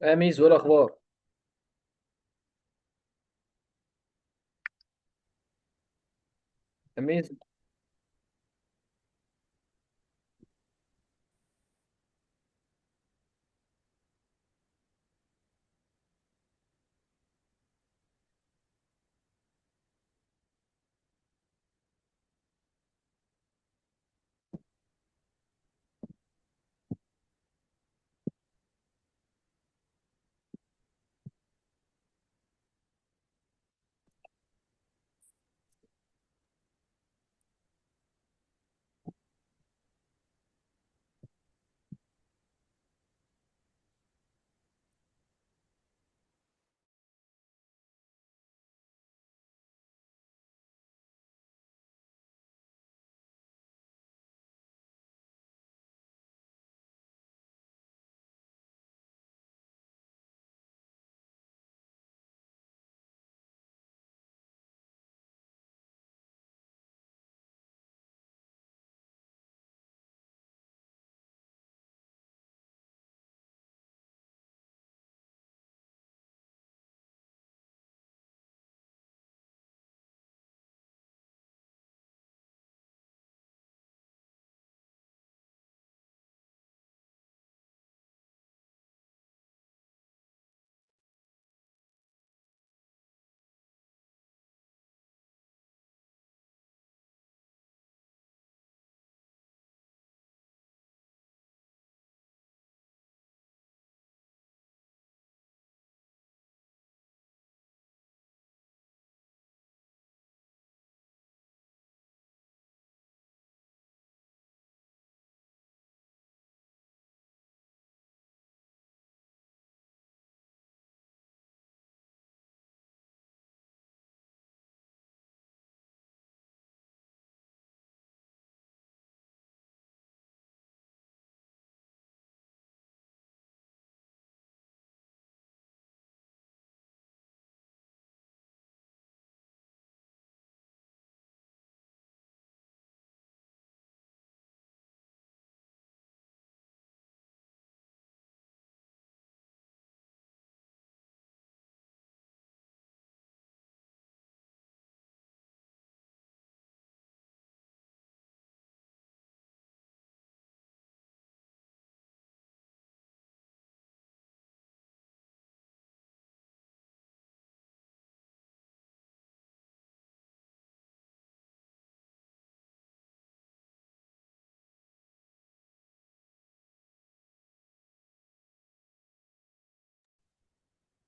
يا ميزو، ايه الاخبار؟ يا ميزو.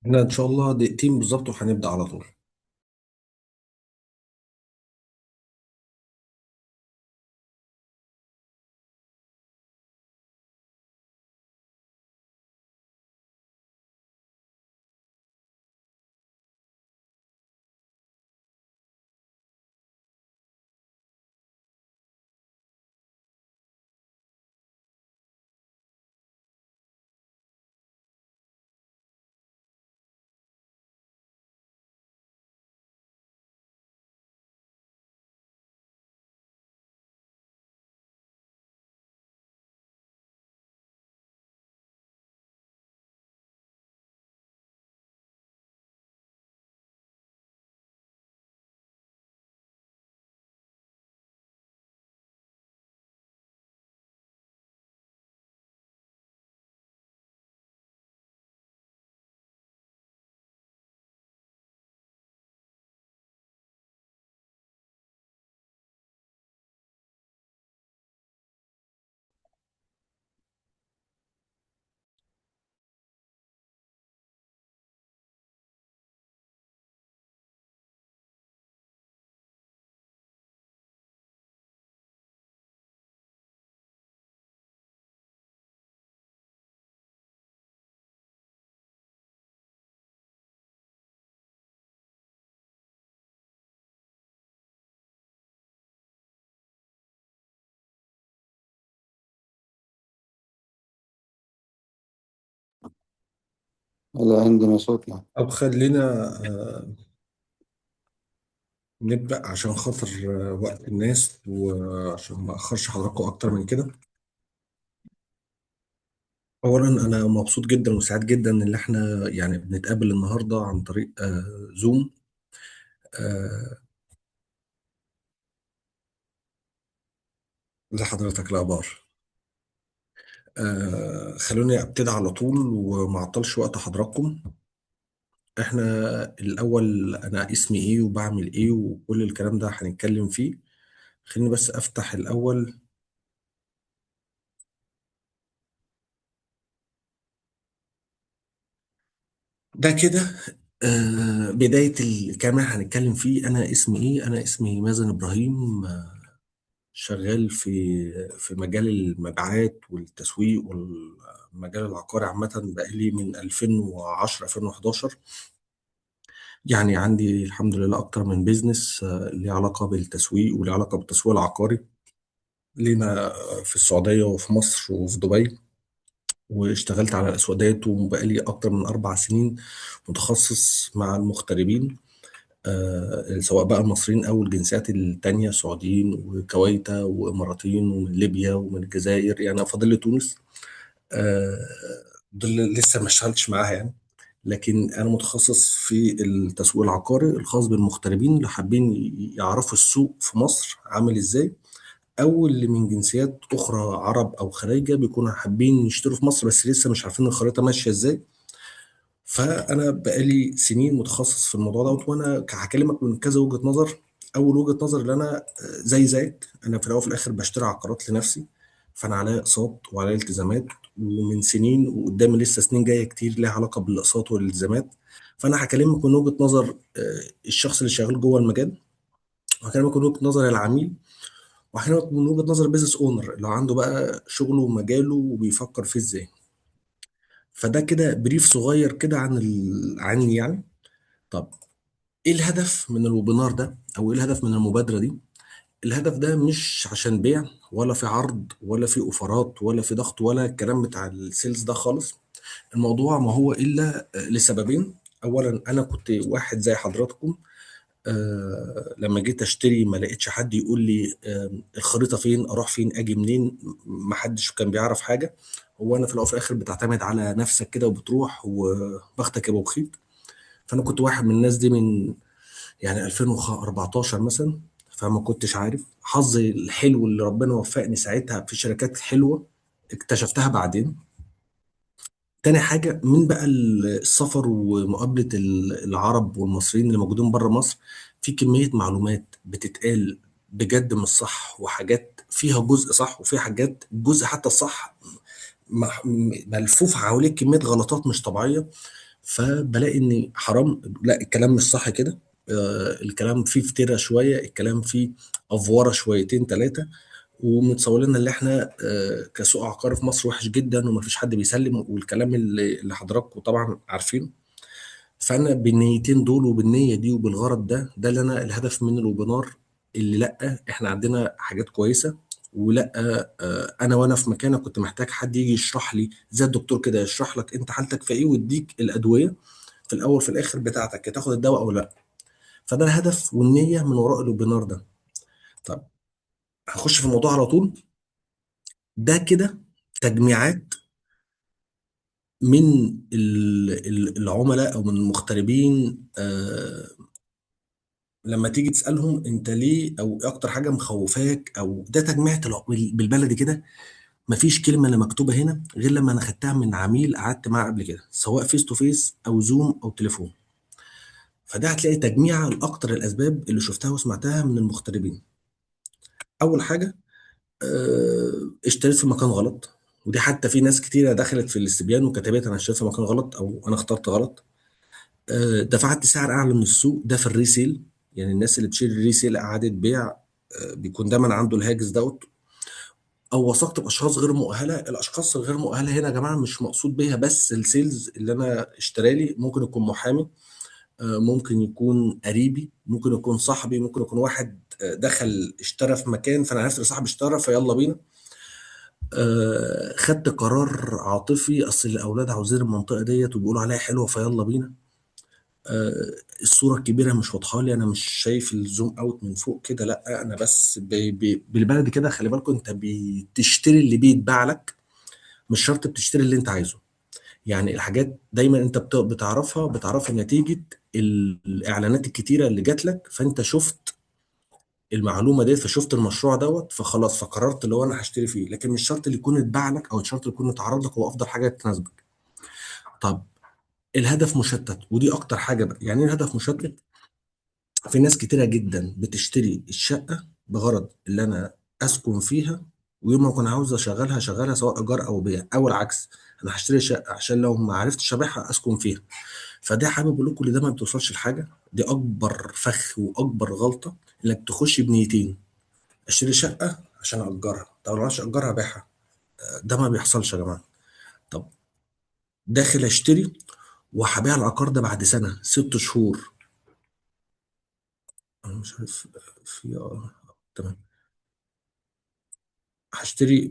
احنا ان شاء الله دقيقتين بالظبط وهنبدأ على طول. لا عندنا صوت، نعم. طب خلينا نبدأ عشان خاطر وقت الناس، وعشان ما أخرش حضراتكم أكتر من كده. اولا انا مبسوط جدا وسعيد جدا ان احنا يعني بنتقابل النهارده عن طريق زوم. آه، لحضرتك الاخبار. خلوني ابتدي على طول وما اعطلش وقت حضراتكم. احنا الاول انا اسمي ايه وبعمل ايه وكل الكلام ده هنتكلم فيه. خليني بس افتح الاول ده كده. بداية الكلام اللي هنتكلم فيه، أنا اسمي إيه؟ أنا اسمي مازن إبراهيم، شغال في مجال المبيعات والتسويق والمجال العقاري عامة بقالي من 2010 2011. يعني عندي الحمد لله أكتر من business ليه علاقة بالتسويق وليه علاقة بالتسويق العقاري لينا في السعودية وفي مصر وفي دبي، واشتغلت على الأسواق ديت وبقالي أكتر من 4 سنين متخصص مع المغتربين، سواء بقى المصريين او الجنسيات التانية، سعوديين وكويتا واماراتيين ومن ليبيا ومن الجزائر، يعني فاضل لي تونس. آه، دول لسه ما اشتغلتش معاها يعني. لكن انا متخصص في التسويق العقاري الخاص بالمغتربين اللي حابين يعرفوا السوق في مصر عامل ازاي، او اللي من جنسيات اخرى عرب او خلايجه بيكونوا حابين يشتروا في مصر بس لسه مش عارفين الخريطة ماشية ازاي. فانا بقالي سنين متخصص في الموضوع دوت، وانا هكلمك من كذا وجهة نظر. اول وجهة نظر اللي انا زي زيك، انا في الاول وفي الاخر بشتري عقارات لنفسي، فانا عليا اقساط وعليا التزامات، ومن سنين وقدامي لسه سنين جاية كتير ليها علاقة بالاقساط والالتزامات. فانا هكلمك من وجهة نظر الشخص اللي شغال جوه المجال، وهكلمك من وجهة نظر العميل، وهكلمك من وجهة نظر ال business owner اللي عنده بقى شغله ومجاله وبيفكر فيه ازاي. فده كده brief صغير كده عن عني يعني. طب ايه الهدف من ال webinar ده، او ايه الهدف من المبادرة دي؟ الهدف ده مش عشان بيع، ولا في عرض، ولا في offerات، ولا في ضغط، ولا الكلام بتاع ال sales ده خالص. الموضوع ما هو الا لسببين. اولا انا كنت واحد زي حضراتكم، لما جيت اشتري ما لقيتش حد يقول لي الخريطة فين، اروح فين، اجي منين، ما حدش كان بيعرف حاجة. هو انا في الاول وفي الاخر بتعتمد على نفسك كده وبتروح وبختك يا ابو بخيت. فانا كنت واحد من الناس دي من 2014 مثلا، فما كنتش عارف. حظي الحلو اللي ربنا وفقني ساعتها في شركات حلوة اكتشفتها بعدين. تاني حاجة، من بقى السفر ومقابلة العرب والمصريين اللي موجودين بره مصر، في كمية معلومات بتتقال بجد مش صح، وحاجات فيها جزء صح وفيها حاجات جزء حتى الصح ملفوف حواليه كمية غلطات مش طبيعية. فبلاقي ان حرام، لا الكلام مش صح كده، الكلام فيه فترة شوية، الكلام فيه أفورة شويتين تلاتة، ومتصور لنا اللي احنا كسوق عقاري في مصر وحش جدا ومفيش حد بيسلم، والكلام اللي حضراتكم طبعا عارفينه. فانا بالنيتين دول وبالنيه دي وبالغرض ده، ده اللي انا الهدف من ال webinar، اللي لا احنا عندنا حاجات كويسة، ولا انا وانا في مكانه كنت محتاج حد يجي يشرح لي زي الدكتور كده، يشرح لك انت حالتك في ايه ويديك الادوية في الاول في الاخر بتاعتك، تاخد الدواء او لا. فده الهدف والنية من وراء ال webinar ده. طب هخش في الموضوع على طول. ده كده تجميعات من العملاء او من المغتربين، لما تيجي تسالهم انت ليه او ايه اكتر حاجة مخوفاك، او ده تجميعة بالبلدي كده. مفيش كلمة اللي مكتوبة هنا غير لما انا خدتها من عميل قعدت معاه قبل كده، سواء face to face او زوم او تليفون. فده هتلاقي تجميعه لاكتر الاسباب اللي شفتها وسمعتها من المغتربين. اول حاجة، اشتريت في مكان غلط، ودي حتى في ناس كتيرة دخلت في الاستبيان وكتبت انا اشتريت في مكان غلط او انا اخترت غلط. دفعت سعر اعلى من السوق، ده في ال resale، يعني الناس اللي بتشتري ال resale اعاده بيع، بيكون دايما عنده الهاجس دوت. او وثقت باشخاص غير مؤهلة. الاشخاص الغير مؤهلة هنا يا جماعة مش مقصود بيها بس ال sales اللي انا اشترالي، ممكن يكون محامي، ممكن يكون قريبي، ممكن يكون صاحبي، ممكن يكون واحد، دخل اشترى في مكان فانا عرفت ان صاحبي اشترى فيلا بينا. خدت قرار عاطفي، اصل الاولاد عاوزين المنطقة ديت وبيقولوا عليها حلوة فيلا بينا. الصورة الكبيرة مش واضحة لي، انا مش شايف ال zoom out من فوق كده، لا انا بس بالبلد كده. خلي بالكم انت بتشتري اللي بيتباع لك. مش شرط بتشتري اللي انت عايزه. يعني الحاجات دايما انت بتعرفها نتيجة الاعلانات الكتيرة اللي جات لك، فانت شفت المعلومة ديت، فشفت المشروع دوت، فخلاص فقررت اللي هو انا هشتري فيه، لكن مش شرط اللي يكون اتباع لك او الشرط اللي يكون اتعرض لك هو افضل حاجة تناسبك. طب الهدف مشتت، ودي اكتر حاجة بقى. يعني ايه الهدف مشتت؟ في ناس كتيرة جدا بتشتري الشقة بغرض اللي انا اسكن فيها، ويوم ما اكون عاوز اشغلها اشغلها سواء ايجار او بيع، او العكس انا هشتري شقه عشان لو ما عرفتش ابيعها اسكن فيها. فده حابب اقول لكم اللي ده ما بتوصلش لحاجة، دي اكبر فخ واكبر غلطه، انك تخش بنيتين، اشتري شقه عشان اجرها، طب لو عشان اجرها ابيعها، ده ما بيحصلش يا جماعة. طب داخل اشتري وهبيع العقار ده بعد سنة 6 شهور، انا مش عارف في تمام، هشتري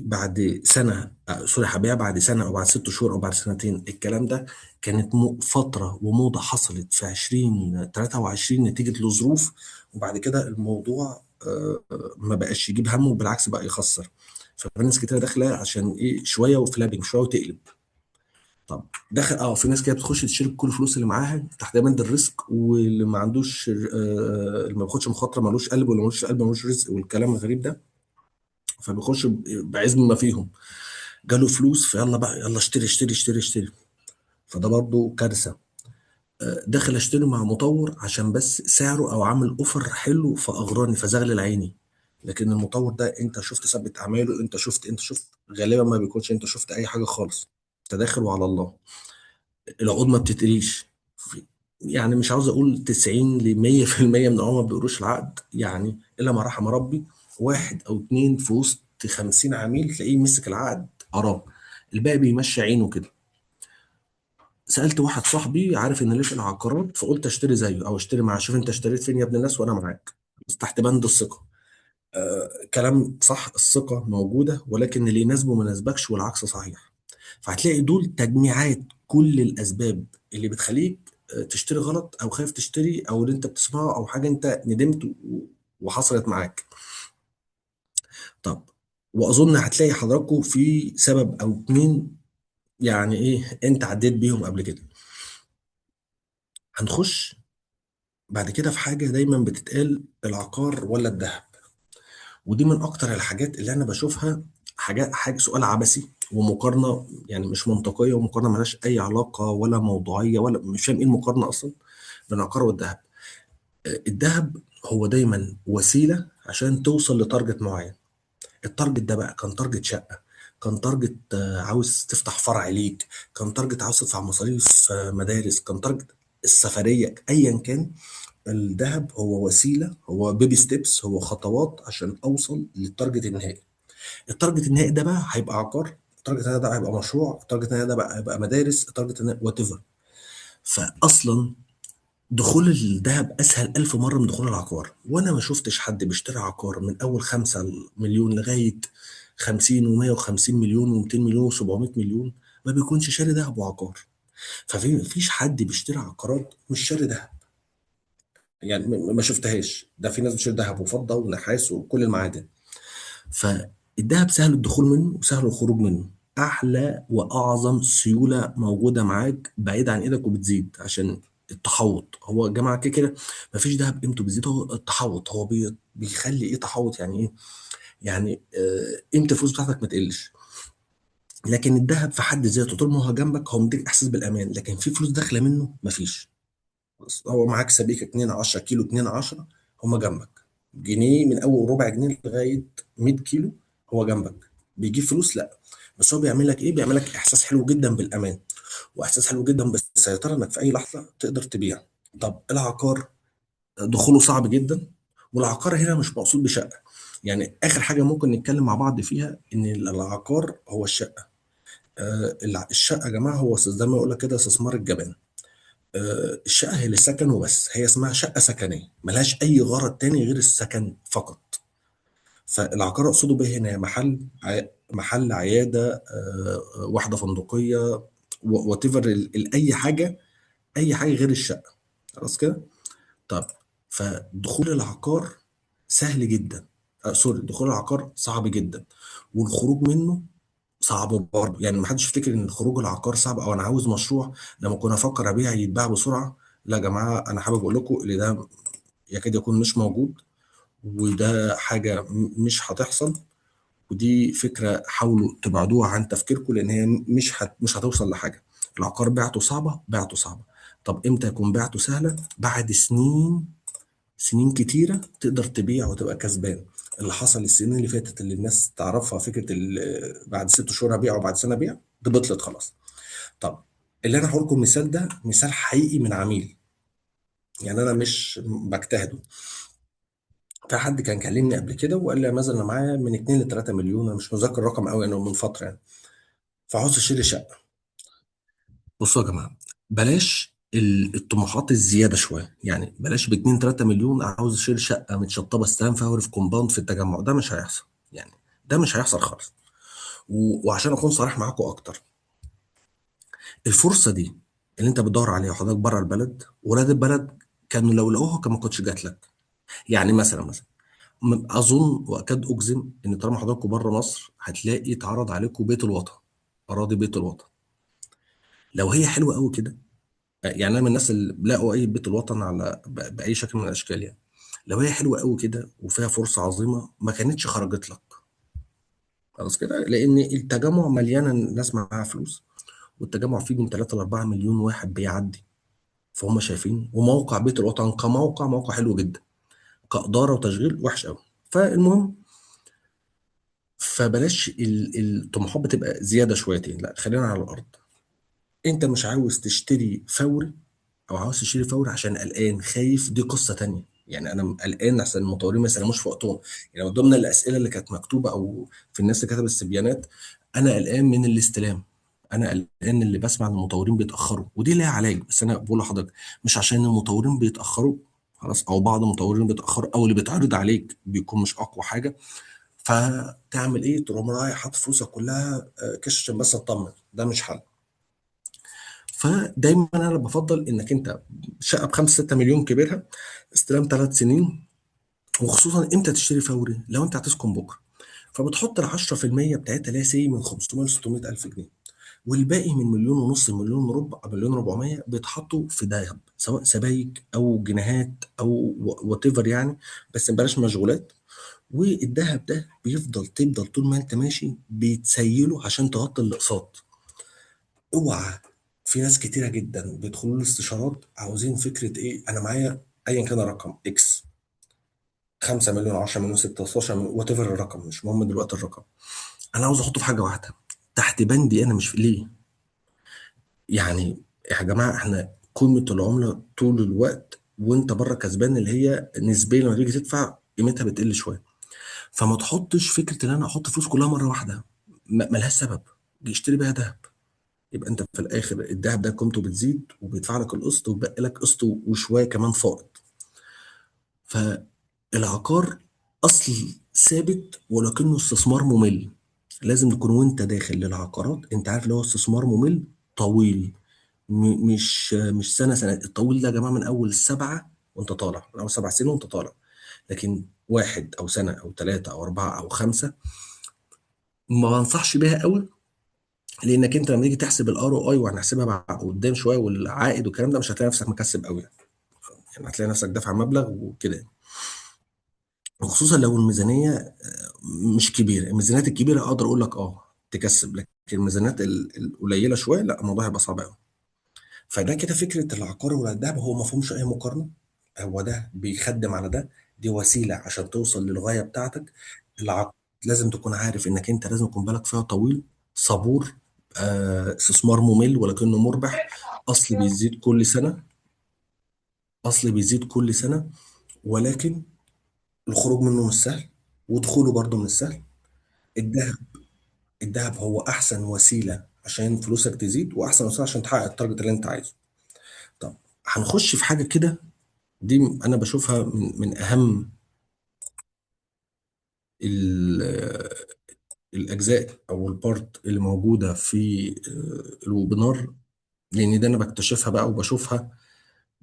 بعد سنة، سوري، هبيع بعد سنة أو بعد 6 شهور أو بعد سنتين. الكلام ده كانت فترة وموضة حصلت في 2023 نتيجة لظروف، وبعد كده الموضوع ما بقاش يجيب همه، وبالعكس بقى يخسر. ففي ناس كتير داخلة عشان إيه؟ شوية وفلابنج، شوية وتقلب. طب داخل، في ناس كده بتخش تشتري كل الفلوس اللي معاها تحت بند ال risk، واللي ما عندوش، اللي ما بياخدش مخاطرة ملوش قلب، واللي ملوش قلب ملوش رزق، والكلام الغريب ده. فبيخش بعزم ما فيهم، جاله فلوس فيلا بقى يلا اشتري اشتري اشتري اشتري، فده برضو كارثة. داخل اشتري مع مطور عشان بس سعره او عامل offer حلو فاغراني فزغلل عيني، لكن المطور ده انت شفت سابقة اعماله، انت شفت غالبا ما بيكونش انت شفت اي حاجة خالص، انت داخل وعلى الله. العقود ما بتتقريش، مش عاوز اقول 90 ل مية في المية من العملاء ما بيقروش العقد، الا ما رحم ربي، 1 او 2 في وسط 50 عميل تلاقيه مسك العقد قراه، الباقي بيمشي عينه كده. سألت واحد صاحبي عارف ان ليه في العقارات، فقلت اشتري زيه او اشتري معاه، شوف انت اشتريت فين يا ابن الناس وانا معاك، بس تحت بند الثقة. كلام صح، الثقة موجودة، ولكن اللي يناسبه ما يناسبكش والعكس صحيح. فهتلاقي دول تجميعات كل الأسباب اللي بتخليك تشتري غلط، أو خايف تشتري، أو اللي أنت بتسمعه، أو حاجة أنت ندمت وحصلت معاك. وأظن هتلاقي حضراتكم في سبب أو 2 أنت عديت بيهم قبل كده. هنخش بعد كده في حاجة دايما بتتقال، العقار ولا الذهب؟ ودي من أكتر الحاجات اللي أنا بشوفها حاجة سؤال عبثي ومقارنة مش منطقية، ومقارنة ملهاش أي علاقة ولا موضوعية، ولا مش فاهم إيه المقارنة أصلا بين العقار والذهب. الذهب هو دايما وسيلة عشان توصل ل target معين. ال target ده بقى كان target شقة، كان target، عاوز تفتح فرع ليك، كان target عاوز تدفع مصاريف، مدارس، كان target السفرية، أيا كان. الذهب هو وسيلة، هو baby steps، هو خطوات عشان أوصل لل target النهائي. ال target النهائي ده بقى هيبقى عقار، ال target النهائي ده هيبقى مشروع، ال target النهائي ده بقى هيبقى مدارس، ال target النهائي whatever. فأصلا دخول الذهب أسهل 1000 مرة من دخول العقار، وأنا ما شفتش حد بيشتري عقار من أول 5 مليون لغاية 50 ومية وخمسين مليون ومتين مليون وسبعمية مليون ما بيكونش شاري ذهب وعقار. ففي مفيش حد بيشتري عقارات مش شاري ذهب، ما شفتهاش. ده في ناس بتشتري ذهب وفضة ونحاس وكل المعادن. فالذهب سهل الدخول منه وسهل الخروج منه، أحلى وأعظم سيولة موجودة معاك بعيد عن إيدك وبتزيد عشان التحوط. هو يا جماعة كده كده مفيش ذهب قيمته بتزيد، هو التحوط هو بيخلي إيه تحوط؟ يعني إيه؟ قيمة الفلوس بتاعتك ما تقلش. لكن الذهب في حد ذاته طول ما هو جنبك هو مديك إحساس بالأمان، لكن في فلوس داخلة منه مفيش. بس هو معاك سبيكة 2 10 كيلو 2 10 هما جنبك، جنيه من أول ربع جنيه لغاية 100 كيلو هو جنبك. بيجيب فلوس؟ لا، بس هو بيعمل لك إيه؟ بيعمل لك إحساس حلو جدا بالأمان، وإحساس حلو جدا بالسيطرة إنك في أي لحظة تقدر تبيع. طب العقار دخوله صعب جدا، والعقار هنا مش مقصود بشقة. آخر حاجة ممكن نتكلم مع بعض فيها إن العقار هو الشقة. الشقة يا جماعة هو زي ما يقول لك كده استثمار الجبان. الشقة هي للسكن وبس، هي اسمها شقة سكنية، ملهاش أي غرض تاني غير السكن فقط. فالعقار أقصده به هنا محل، عيادة، وحدة فندقية، whatever، أي حاجة، أي حاجة غير الشقة. خلاص كده. طب فدخول العقار سهل جدا، sorry، دخول العقار صعب جدا، والخروج منه صعب برضه. يعني ما حدش يفتكر ان خروج العقار صعب، او انا عاوز مشروع لما اكون افكر ابيع يتباع بسرعة. لا يا جماعة، انا حابب اقول لكم اللي ده يكاد يكون مش موجود، وده حاجة مش هتحصل، ودي فكرة حاولوا تبعدوها عن تفكيركم، لان هي مش هتوصل لحاجة. العقار بيعته صعبة، بيعته صعبة. طب امتى يكون بيعته سهلة؟ بعد سنين، سنين كتيرة تقدر تبيع وتبقى كسبان. اللي حصل السنين اللي فاتت اللي الناس تعرفها، فكرة بعد 6 شهور هبيع وبعد سنة بيع، دي بطلت خلاص. طب اللي انا هقول لكم المثال ده مثال حقيقي من عميل، يعني انا مش بجتهده. في حد كان كلمني قبل كده وقال لي يا مازن انا معايا من 2 ل 3 مليون، انا مش متذكر الرقم قوي انه من فترة يعني، فعاوز اشتري شقه. بصوا يا جماعة، بلاش الطموحات الزيادة شوية، يعني بلاش ب 2 3 مليون عاوز اشتري شقه متشطبه استلام فوري في compound في التجمع، ده مش هيحصل، يعني ده مش هيحصل خالص. وعشان اكون صريح معاكم اكتر، الفرصة دي اللي انت بتدور عليها وحضرتك بره البلد، ولاد البلد كانوا لو لقوها كان ما كنتش جات لك. يعني مثلا اظن واكاد اجزم ان طالما حضراتكم بره مصر هتلاقي اتعرض عليكم بيت الوطن، اراضي بيت الوطن. لو هي حلوة قوي كده، يعني انا من الناس اللي لقوا اي بيت الوطن على باي شكل من الاشكال، يعني لو هي حلوة قوي كده وفيها فرصة عظيمة ما كانتش خرجت لك خلاص كده، لان التجمع مليانة ناس معاها فلوس، والتجمع فيه من 3 ل 4 مليون واحد بيعدي، فهم شايفين. وموقع بيت الوطن كموقع موقع حلو جدا، كإدارة وتشغيل وحش قوي. فالمهم فبلاش الطموحات بتبقى زيادة شويتين، لا خلينا على الارض. انت مش عاوز تشتري فوري، او عاوز تشتري فوري عشان قلقان خايف، دي قصة تانية. يعني انا قلقان عشان المطورين ما يسلموش في وقتهم. يعني من ضمن الاسئلة اللي كانت مكتوبة او في الناس اللي كتبت السبيانات، انا قلقان من الاستلام، انا قلقان اللي بسمع ان المطورين بيتاخروا، ودي ليها علاج. بس انا بقول لحضرتك مش عشان المطورين بيتاخروا خلاص، او بعض المطورين بيتاخروا، او اللي بيتعرض عليك بيكون مش اقوى حاجة، فتعمل ايه؟ تقوم رايح حاطط فلوسك كلها كاش عشان بس اطمن، ده مش حل. فدايما انا بفضل انك انت شقه ب 5 6 مليون كبيرها، استلام 3 سنين، وخصوصا امتى تشتري فوري؟ لو انت هتسكن بكره، فبتحط ال 10% بتاعتها اللي هي سي من 500 ل 600 الف جنيه، والباقي من مليون ونص لمليون وربع، مليون 400 بيتحطوا في ذهب، سواء سبايك او جنيهات او whatever يعني، بس بلاش مشغولات. والذهب ده بيفضل تفضل طول ما انت ماشي بيتسيله عشان تغطي الاقساط. اوعى، في ناس كتيرة جدا بيدخلوا الاستشارات عاوزين فكرة ايه، انا معايا ايا كان الرقم X، 5 مليون، 10 مليون، 16 مليون، whatever الرقم، مش مهم دلوقتي الرقم، انا عاوز احطه في حاجة واحدة تحت بندي انا، مش ليه. يعني يا جماعة احنا قيمة العملة طول الوقت وانت بره كسبان، اللي هي نسبيا لما تيجي تدفع قيمتها بتقل شوية. فما تحطش فكرة ان انا احط فلوس كلها مرة واحدة، ملهاش سبب، اشتري بيها ذهب، يبقى انت في الاخر الذهب ده قيمته بتزيد وبيدفع لك القسط وبقى لك قسط وشوية كمان فائض. فالعقار اصل ثابت ولكنه استثمار ممل. لازم تكون وانت داخل للعقارات انت عارف اللي هو استثمار ممل طويل، مش سنة سنة. الطويل ده يا جماعة من اول 7 وانت طالع، من اول 7 سنين وانت طالع، لكن 1 او سنة او 3 او 4 او 5 ما بنصحش بيها قوي، لانك انت لما تيجي تحسب ال ROI، وهنحسبها مع قدام شوية والعائد والكلام ده، مش هتلاقي نفسك مكسب قوي يعني هتلاقي نفسك دافع مبلغ وكده، وخصوصا لو الميزانية مش كبيرة. الميزانيات الكبيرة اقدر اقول لك تكسب، لكن الميزانيات القليلة شوية لا، الموضوع هيبقى صعب قوي. فده كده فكرة العقار والذهب، هو ما فيهمش اي مقارنة، هو ده بيخدم على ده، دي وسيلة عشان توصل للغاية بتاعتك. العقار لازم تكون عارف انك انت لازم يكون بالك فيها طويل، صبور، استثمار ممل ولكنه مربح، اصل بيزيد كل سنة، اصل بيزيد كل سنة، ولكن الخروج منه مش سهل ودخوله برضه مش سهل. الذهب هو احسن وسيلة عشان فلوسك تزيد، واحسن وسيلة عشان تحقق ال target اللي انت عايزه. طب هنخش في حاجة كده دي انا بشوفها من اهم الاجزاء او ال part اللي موجودة في ال webinar، لان ده انا بكتشفها بقى وبشوفها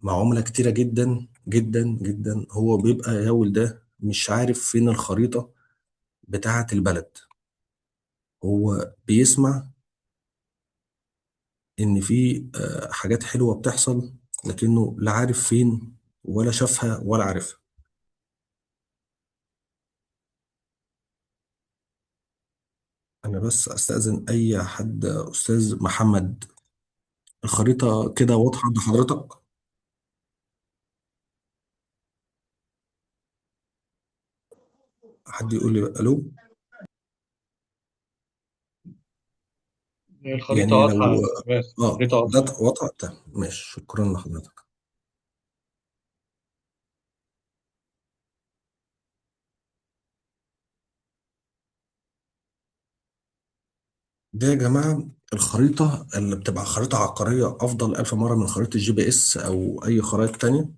مع عملاء كتيرة جدا جدا جدا، هو بيبقى ياول ده مش عارف فين الخريطة بتاعة البلد. هو بيسمع إن في حاجات حلوة بتحصل، لكنه لا عارف فين ولا شافها ولا عارفها. أنا بس أستأذن أي حد، أستاذ محمد، الخريطة كده واضحة عند حضرتك؟ حد يقول لي ألو؟ الخريطة يعني واضحة لو يا باسم، الخريطة واضحة. ده واضحة، تمام ماشي، شكرا لحضرتك. ده يا جماعة الخريطة اللي بتبقى خريطة عقارية أفضل ألف مرة من خريطة ال GPS أو أي خرائط تانية.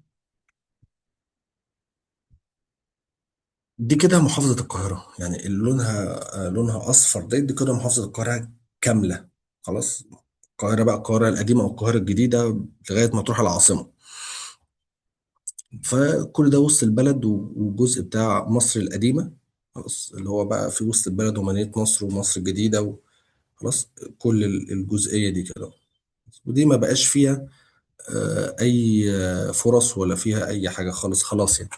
دي كده محافظة القاهرة، يعني اللي لونها أصفر دي كده محافظة القاهرة كاملة. خلاص، القاهرة بقى، القاهرة القديمة أو القاهرة الجديدة لغاية ما تروح العاصمة. فكل ده وسط البلد والجزء بتاع مصر القديمة، خلاص، اللي هو بقى في وسط البلد ومدينة نصر ومصر الجديدة خلاص، كل الجزئية دي كده. ودي ما بقاش فيها أي فرص ولا فيها أي حاجة خالص، خلاص يعني.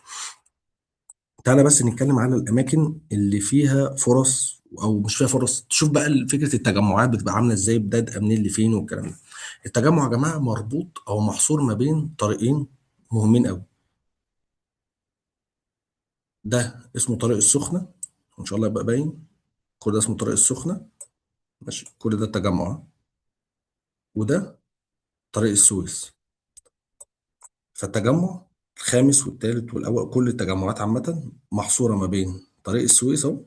تعالى بس نتكلم على الأماكن اللي فيها فرص أو مش فيها فرص. تشوف بقى فكرة التجمعات بتبقى عاملة إزاي، بادئة منين لفين والكلام ده. التجمع يا جماعة مربوط أو محصور ما بين طريقين مهمين أوي. ده اسمه طريق السخنة، وإن شاء الله يبقى باين. كل ده اسمه طريق السخنة، ماشي، كل ده التجمع، وده طريق السويس. فالتجمع الخامس والثالث والأول، كل التجمعات عامة محصورة ما بين طريق السويس أهو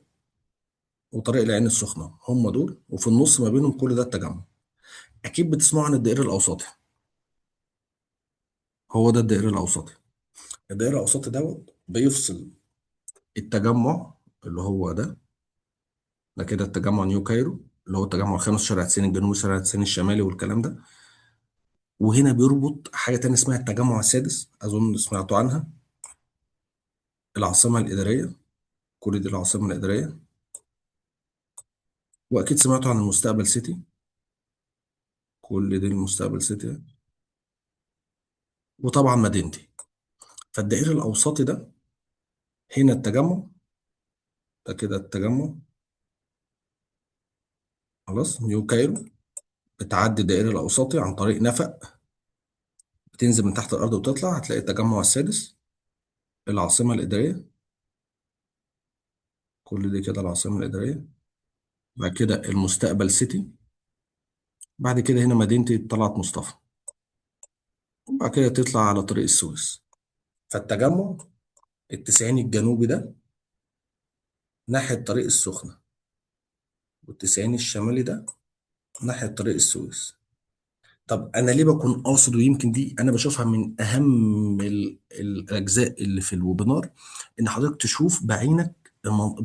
وطريق العين السخنة، هم دول، وفي النص ما بينهم كل ده التجمع. أكيد بتسمعوا عن الدائري الأوسطي، هو ده الدائري الأوسطي. الدائري الأوسطي دوت بيفصل التجمع اللي هو ده، ده كده التجمع نيو كايرو اللي هو التجمع الخامس، شارع 90 الجنوبي، شارع 90 الشمالي والكلام ده. وهنا بيربط حاجة تانية اسمها التجمع السادس، أظن سمعتوا عنها، العاصمة الإدارية، كل دي العاصمة الإدارية. وأكيد سمعتوا عن المستقبل سيتي، كل دي المستقبل سيتي، وطبعا مدينتي. فالدائري الأوسطي ده هنا التجمع، ده كده التجمع، خلاص، نيو كايرو. بتعدي الدائري الأوسطي عن طريق نفق، بتنزل من تحت الأرض وتطلع، هتلاقي التجمع السادس، العاصمة الإدارية، كل دي كده العاصمة الإدارية. بعد كده المستقبل سيتي، بعد كده هنا مدينتي طلعت مصطفى، وبعد كده تطلع على طريق السويس. فالتجمع التسعين الجنوبي ده ناحية طريق السخنة، والتسعين الشمالي ده ناحية طريق السويس. طب أنا ليه بكون قاصد، ويمكن دي أنا بشوفها من أهم الأجزاء اللي في الويبينار، إن حضرتك تشوف بعينك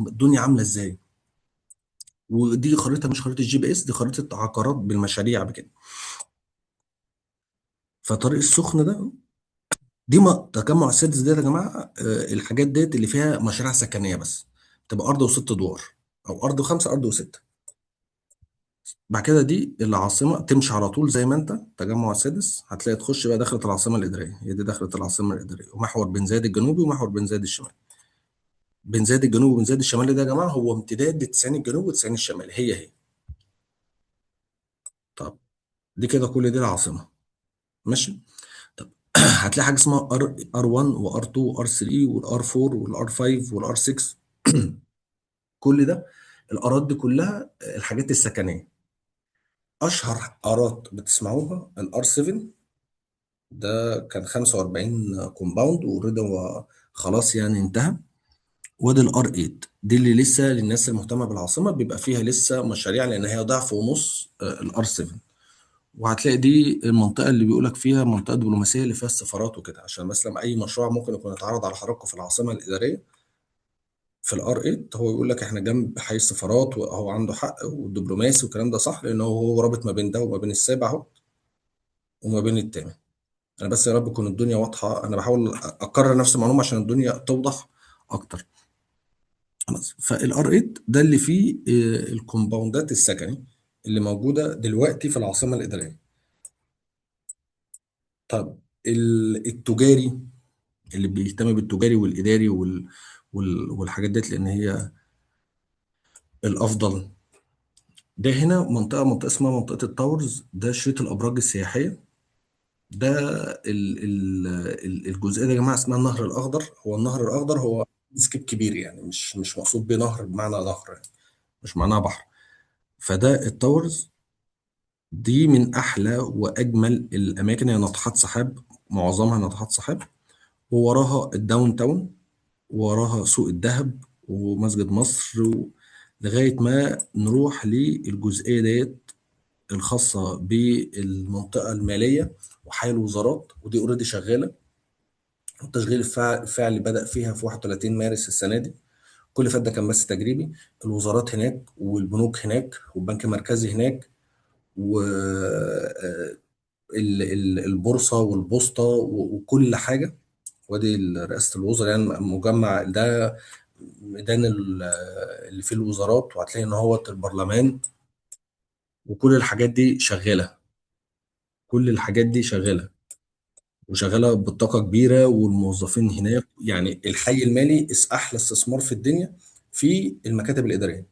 الدنيا عاملة إزاي. ودي خريطة مش خريطة الجي بي اس، دي خريطة عقارات بالمشاريع بكده. فطريق السخنة ده، دي تجمع السادس ده يا جماعة، الحاجات ديت اللي فيها مشاريع سكنية بس، تبقى أرض وست أدوار، أو أرض وخمسة، أرض وستة. بعد كده دي العاصمة، تمشي على طول زي ما أنت تجمع السادس، هتلاقي تخش بقى دخلة العاصمة الإدارية، هي دي دخلة العاصمة الإدارية، ومحور بن زايد الجنوبي ومحور بن زايد الشمالي. بن زايد الجنوبي وبن زايد الشمالي ده يا جماعة هو امتداد للتسعين الجنوبي والتسعين الشمالي، هي هي. طب دي كده كل دي العاصمة، ماشي. طب هتلاقي حاجة اسمها ار 1 وار 2 وار 3 والار 4 والار 5 والار 6، كل ده الارات دي كلها الحاجات السكنية. اشهر ارات بتسمعوها الار 7، ده كان 45 كومباوند واوريدي هو خلاص انتهى. وادي الار 8 دي اللي لسه للناس المهتمة بالعاصمة بيبقى فيها لسه مشاريع، لان هي ضعف ونص، الار 7. وهتلاقي دي المنطقة اللي بيقولك فيها منطقة دبلوماسية اللي فيها السفارات وكده، عشان مثلا اي مشروع ممكن يكون اتعرض على حضراتكم في العاصمة الادارية في الار 8، هو يقول لك احنا جنب حي السفارات، وهو عنده حق والدبلوماسي والكلام ده صح، لان هو رابط ما بين ده وما بين السابع اهو وما بين الثامن. انا بس يا رب تكون الدنيا واضحة، انا بحاول اكرر نفس المعلومة عشان الدنيا توضح اكتر. خلاص، فال R 8 ده اللي فيه الكومباوندات السكني اللي موجودة دلوقتي في العاصمة الاداريه. طب التجاري، اللي بيهتم بالتجاري والاداري والحاجات ديت، لان هي الافضل. ده هنا منطقة اسمها منطقة ال Towers، ده شريط الابراج السياحية. ده الجزئية ده يا جماعة اسمها النهر الاخضر. هو النهر الاخضر هو landscape كبير يعني، مش مقصود بيه نهر بمعنى نهر يعني، مش معناها بحر. فده ال Towers دي من احلى واجمل الاماكن، هي ناطحات سحاب، معظمها ناطحات سحاب. ووراها ال downtown، ووراها سوق الذهب ومسجد مصر، لغاية ما نروح للجزئيه ديت الخاصة بالمنطقة المالية وحي الوزارات، ودي already شغالة. التشغيل الفعلي بدأ فيها في 31 مارس السنة دي. كل فات ده كان بس تجريبي. الوزارات هناك والبنوك هناك والبنك المركزي هناك، و البورصة والبوسطه وكل حاجة. وادي رئاسة الوزراء، يعني مجمع ده ميدان اللي فيه الوزارات، وهتلاقي ان هو البرلمان وكل الحاجات دي شغالة. كل الحاجات دي شغالة وشغالة بطاقة كبيرة، والموظفين هناك. يعني الحي المالي احلى استثمار في الدنيا في المكاتب الادارية.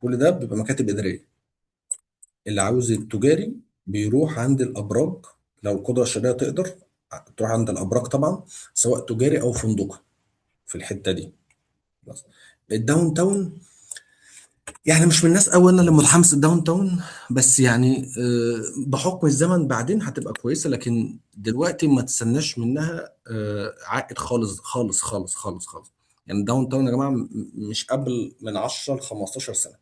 كل ده بيبقى مكاتب ادارية. اللي عاوز التجاري بيروح عند الابراج، لو القدرة الشرائية تقدر تروح عند الابراج طبعا، سواء تجاري او فندقي في الحتة دي. بس ال downtown يعني مش من الناس قوي انا اللي متحمس ال downtown، بس يعني بحكم الزمن بعدين هتبقى كويسة، لكن دلوقتي ما تستناش منها عائد خالص خالص خالص خالص خالص. يعني ال downtown يا جماعة مش قبل من 10 ل 15 سنة،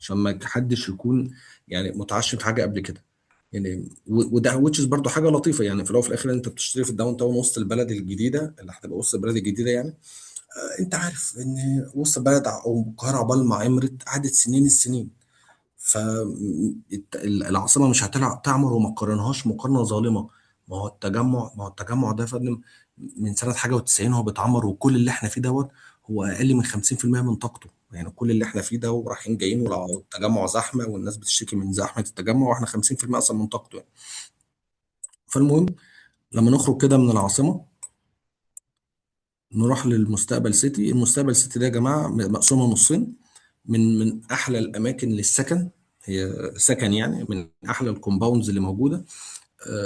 عشان ما حدش يكون يعني متعشم في حاجة قبل كده. يعني وده which is برضه حاجة لطيفة، يعني في الاول وفي الاخر انت بتشتري في ال downtown وسط البلد الجديدة اللي هتبقى وسط البلد الجديدة. يعني انت عارف ان وسط البلد او القاهرة عقبال ما عمرت قعدت سنين السنين، فالعاصمه مش هتلعب تعمر، وما تقارنهاش مقارنة ظالمه. ما هو التجمع ده يا فندم من سنة حاجة و90 هو بيتعمر، وكل اللي احنا فيه دوت هو اقل من 50% من طاقته. يعني كل اللي احنا فيه ده ورايحين جايين، والتجمع زحمة والناس بتشتكي من زحمة التجمع، واحنا 50% اصلا من طاقته يعني. فالمهم لما نخرج كده من العاصمة نروح للمستقبل سيتي. المستقبل سيتي ده يا جماعة مقسومة نصين، من احلى الاماكن للسكن، هي سكن يعني من احلى ال compounds اللي موجودة.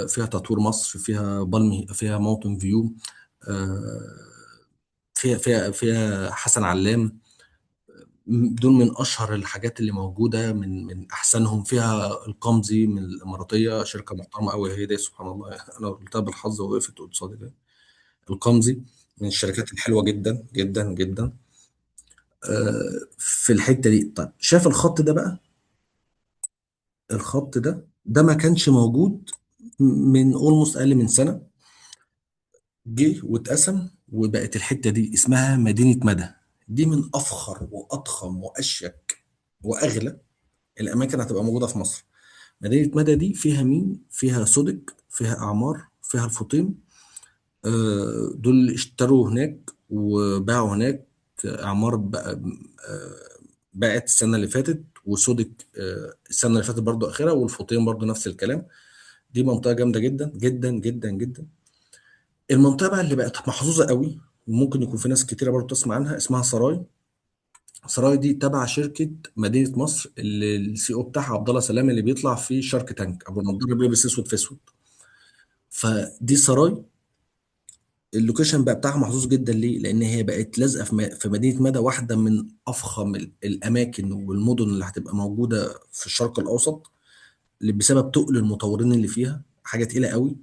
فيها تطوير مصر، فيها بالم، فيها ماونتن فيو، فيها حسن علام، دول من اشهر الحاجات اللي موجودة، من احسنهم. فيها القمزي من الاماراتية، شركة محترمه قوي هي دي، سبحان الله انا قلتها بالحظ ووقفت قصادي كده. القمزي من الشركات الحلوة جدا جدا جدا في الحتة دي. طيب شايف الخط ده بقى؟ الخط ده ما كانش موجود من almost اقل من سنة، جه واتقسم وبقت الحتة دي اسمها مدينة مدى. دي من افخر واضخم واشيك واغلى الاماكن اللي هتبقى موجودة في مصر. مدينة مدى دي فيها مين؟ فيها سودك، فيها اعمار، فيها الفطيم، دول اللي اشتروا هناك وباعوا هناك. اعمار باعت السنة اللي فاتت، وسودك السنة اللي فاتت برضو اخرها، والفطيم برضو نفس الكلام. دي منطقة جامدة جدا جدا جدا جدا. المنطقة بقى اللي بقت محظوظة قوي وممكن يكون في ناس كتيرة برضو تسمع عنها، اسمها سراي. سراي دي تبع شركة مدينة مصر اللي ال CEO بتاعها عبد الله سلام، اللي بيطلع في شارك تانك، ابو النضارة اللي بيلبس اسود في اسود. فدي سراي ال location بقى بتاعها محظوظ جدا. ليه؟ لان هي بقت لازقه في مدينة مدى، واحدة من افخم الاماكن والمدن اللي هتبقى موجودة في الشرق الاوسط، اللي بسبب تقل المطورين اللي فيها حاجة تقيلة قوي.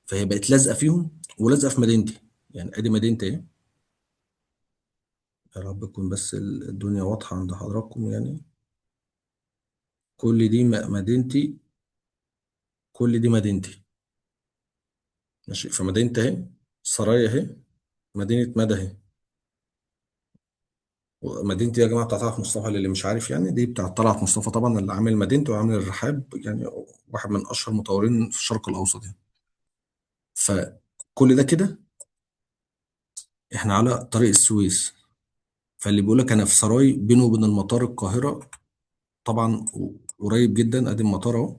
فهي بقت لازقه فيهم ولازقه في مدينتي. يعني ادي مدينتي اهي، يا رب تكون بس الدنيا واضحة عند حضراتكم. يعني كل دي مدينتي، كل دي مدينتي، ماشي. فمدينتي اهي، سرايا اهي، مدينة مدى اهي. مدينتي يا جماعة بتاعت طلعت مصطفى، للي مش عارف يعني، دي بتاعت طلعت مصطفى طبعا، اللي عامل مدينته وعامل الرحاب، يعني واحد من اشهر المطورين في الشرق الاوسط يعني. فكل ده كده احنا على طريق السويس. فاللي بيقول لك انا في سراي بينه وبين المطار القاهرة، طبعا قريب جدا. ادي المطار اهو،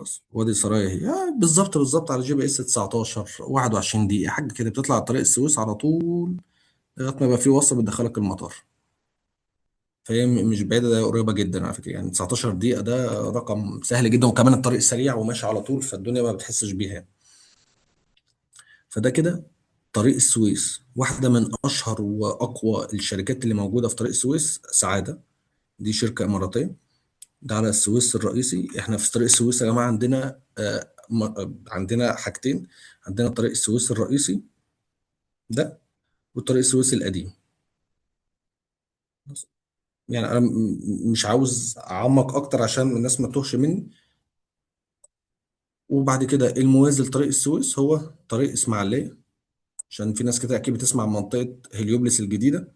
بس وادي سرايا اهي، بالظبط بالظبط على GPS 19 21 دقيقة حاجة كده، بتطلع على طريق السويس على طول لغاية ما يبقى في وصلة بتدخلك المطار. فهي مش بعيدة، ده قريبة جدا على فكرة. يعني 19 دقيقة ده رقم سهل جدا، وكمان الطريق سريع وماشي على طول، فالدنيا ما بتحسش بيها يعني. فده كده طريق السويس. واحدة من أشهر وأقوى الشركات اللي موجودة في طريق السويس سعادة، دي شركة إماراتية. ده على السويس الرئيسي. احنا في طريق السويس يا جماعة عندنا عندنا حاجتين، عندنا طريق السويس الرئيسي ده، والطريق السويس القديم. يعني انا مش عاوز اعمق اكتر عشان الناس ما تتوهش مني. وبعد كده الموازي لطريق السويس هو طريق اسماعيليه، عشان في ناس كده اكيد بتسمع عن منطقة هليوبلس الجديدة.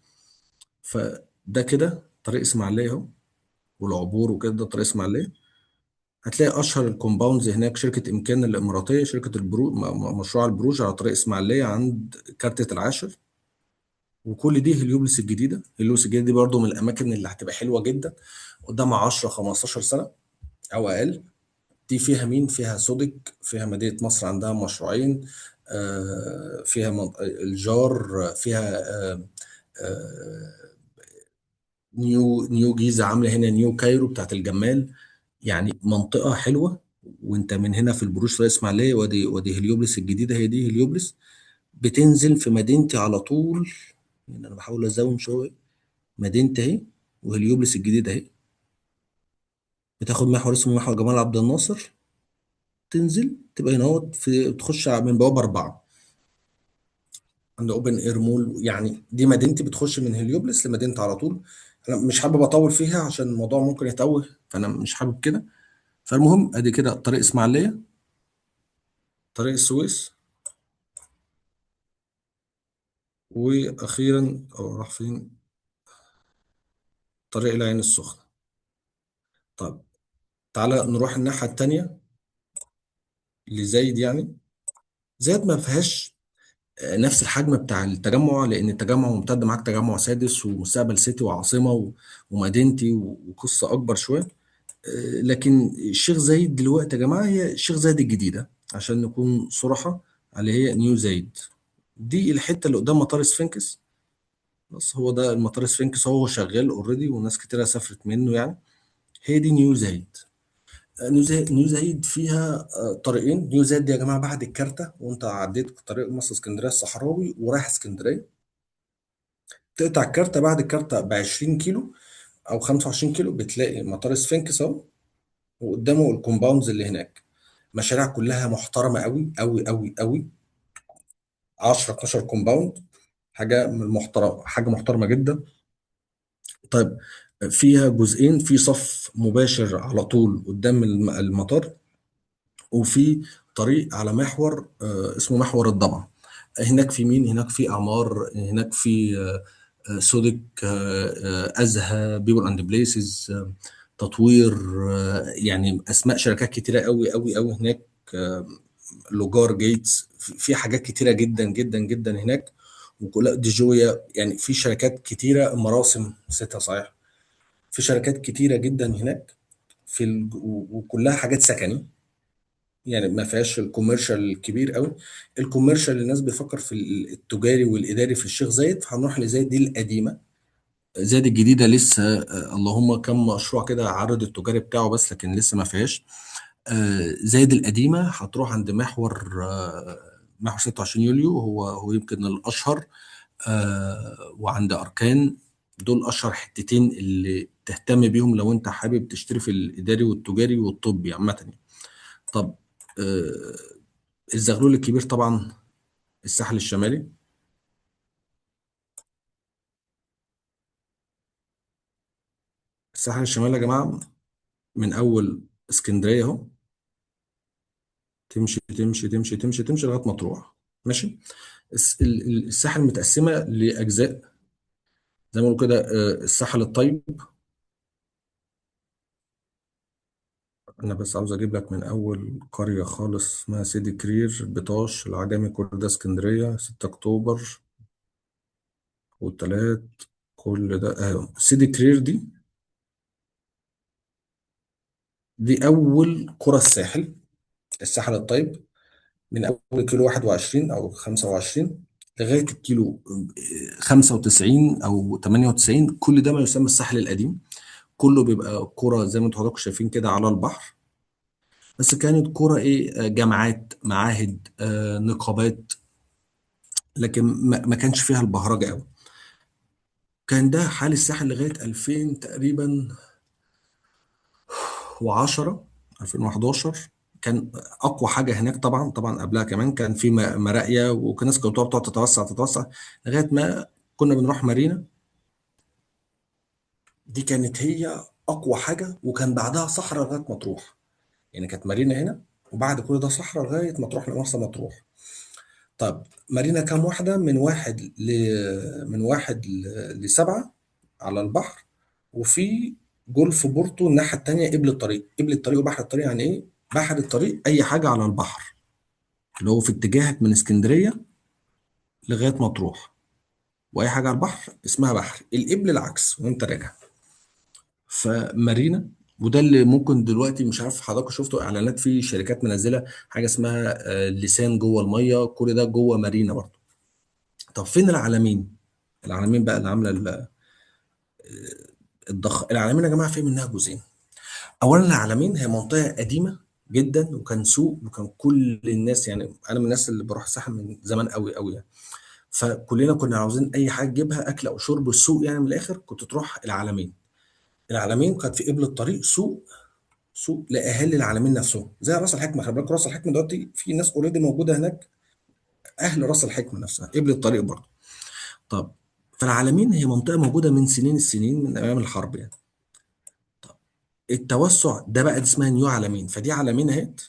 فده كده طريق اسماعيليه اهو، والعبور وكده، ده طريق اسماعيليه. هتلاقي اشهر ال compounds هناك شركة امكان الاماراتية، شركة البرو، مشروع البروج على طريق اسماعيليه عند كارتة العاشر. وكل دي هليوبلس الجديدة. هليوبلس الجديدة دي برضو من الاماكن اللي هتبقى حلوة جدا قدام 10 15 سنة او اقل. دي فيها مين؟ فيها سودك، فيها مدينة مصر عندها مشروعين، فيها الجار، فيها آه، نيو جيزة عاملة هنا، نيو كايرو بتاعت الجمال. يعني منطقة حلوة. وانت من هنا في البروج طريق اسماعيلية، وادي هليوبلس الجديدة، هي دي هليوبلس. بتنزل في مدينتي على طول، يعني انا بحاول ازوم شوية. مدينتي اهي، وهليوبلس الجديدة اهي. بتاخد محور اسمه محور جمال عبد الناصر، تنزل تبقى هنا اهوت في، تخش من بوابة 4 عند اوبن اير مول. يعني دي مدينتي، بتخش من هليوبلس لمدينتي على طول. انا مش حابب اطول فيها عشان الموضوع ممكن يتوه، فانا مش حابب كده. فالمهم ادي كده طريق اسماعيليه، طريق السويس، واخيرا او راح فين، طريق العين السخنة. طب تعالى نروح الناحية التانية لزايد. يعني زايد ما فيهاش نفس الحجم بتاع التجمع، لان التجمع ممتد معاك تجمع سادس ومستقبل سيتي وعاصمه ومدينتي وقصة اكبر شوية. لكن الشيخ زايد دلوقتي يا جماعة هي الشيخ زايد الجديدة، عشان نكون صراحة، اللي هي نيو زايد. دي الحتة اللي قدام مطار سفنكس. بس هو ده المطار سفنكس، هو شغال already وناس كتيرة سافرت منه. يعني هي دي نيو زايد. نيو زايد فيها طريقين. نيو زايد دي يا جماعة بعد الكارتة، وانت عديت طريق مصر اسكندرية الصحراوي ورايح اسكندرية، تقطع الكارتة، بعد الكارتة ب 20 كيلو او 25 كيلو بتلاقي مطار سفنكس اهو، وقدامه ال compounds اللي هناك. مشاريع كلها محترمة قوي قوي قوي قوي، 10 12 compound، حاجة من المحترمة، حاجة محترمة جدا. طيب فيها جزئين، في صف مباشر على طول قدام المطار، وفي طريق على محور اسمه محور الضبع. هناك في مين؟ هناك في اعمار، هناك في سودك، ازهى، بيبل اند بليسز، تطوير، يعني اسماء شركات كتيرة قوي قوي قوي هناك، لوجار جيتس، في حاجات كتيرة جدا جدا جدا هناك، وكلها ديجويا. يعني في شركات كتيرة، مراسم ستة صحيح، في شركات كتيرة جدا هناك في وكلها حاجات سكني، يعني ما فيهاش ال commercial الكبير قوي. ال commercial اللي الناس بيفكر في التجاري والاداري في الشيخ زايد، فهنروح لزايد دي القديمة. زايد الجديدة لسه اللهم كم مشروع كده عرض التجاري بتاعه بس، لكن لسه ما فيهاش. زايد القديمة هتروح عند محور 26 يوليو، هو يمكن الاشهر، وعند اركان. دول اشهر حتتين اللي تهتم بيهم لو انت حابب تشتري في الاداري والتجاري والطبي عامة. طب الزغلول الكبير طبعا الساحل الشمالي. الساحل الشمالي يا جماعة من اول اسكندرية اهو، تمشي تمشي تمشي تمشي تمشي لغاية مطروح، ماشي. الساحل متقسمه لاجزاء زي ما بيقولوا كده، الساحل الطيب، انا بس عاوز اجيب لك من اول قرية خالص اسمها سيدي كرير، بطاش، العجمي، كل ده اسكندرية، 6 اكتوبر والتلات، كل ده اهو. سيدي كرير دي اول قرى الساحل، الساحل الطيب، من اول كيلو 21 او 25 لغاية الكيلو 95 او 98، كل ده ما يسمى الساحل القديم. كله بيبقى قرى زي ما انتم حضراتكم شايفين كده على البحر. بس كانت قرى ايه؟ جامعات، معاهد، نقابات، لكن ما كانش فيها البهرجه قوي. كان ده حال الساحل لغاية 2000 تقريبا و10، 2011 كان اقوى حاجة هناك. طبعا طبعا قبلها كمان كان في مراقيه، وكان ناس كانت بتقعد تتوسع تتوسع لغاية ما كنا بنروح مارينا. دي كانت هي اقوى حاجه، وكان بعدها صحراء لغاية مطروح. يعني كانت مارينا هنا، وبعد كل ده صحراء لغاية ما تروح لمرسى مطروح. طب مارينا كام واحده؟ من واحد ل من واحد لسبعة على البحر. وفي جولف بورتو الناحية التانيه، قبل الطريق، قبل الطريق وبحر الطريق. يعني ايه بحر الطريق؟ اي حاجة على البحر اللي هو في اتجاهك من اسكندرية لغاية مطروح، واي حاجة على البحر اسمها بحر. القبل العكس وانت راجع. فمارينا، وده اللي ممكن دلوقتي مش عارف حضرتك شفتوا اعلانات في شركات منزله حاجة اسمها لسان جوه الميه، كل ده جوه مارينا برضه. طب فين العلمين؟ العلمين بقى اللي عامله الضخ. العلمين يا جماعة في منها جزئين. اولا العلمين هي منطقة قديمة جدا، وكان سوق، وكان كل الناس، يعني انا من الناس اللي بروح الساحل من زمان قوي قوي يعني، فكلنا كنا عاوزين اي حاجة تجيبها اكل او شرب السوق يعني من الاخر كنت تروح العلمين. العلمين كانت في قبل الطريق سوق، سوق لاهالي العلمين نفسهم، زي راس الحكمه. خلي بالك راس الحكمة دلوقتي في ناس already موجودة هناك، اهل راس الحكمة نفسها قبل الطريق برضه. طب فالعلمين هي منطقة موجودة من سنين السنين، من ايام الحرب يعني. طب التوسع ده بقى اسمها نيو علمين، فدي علمين اهيت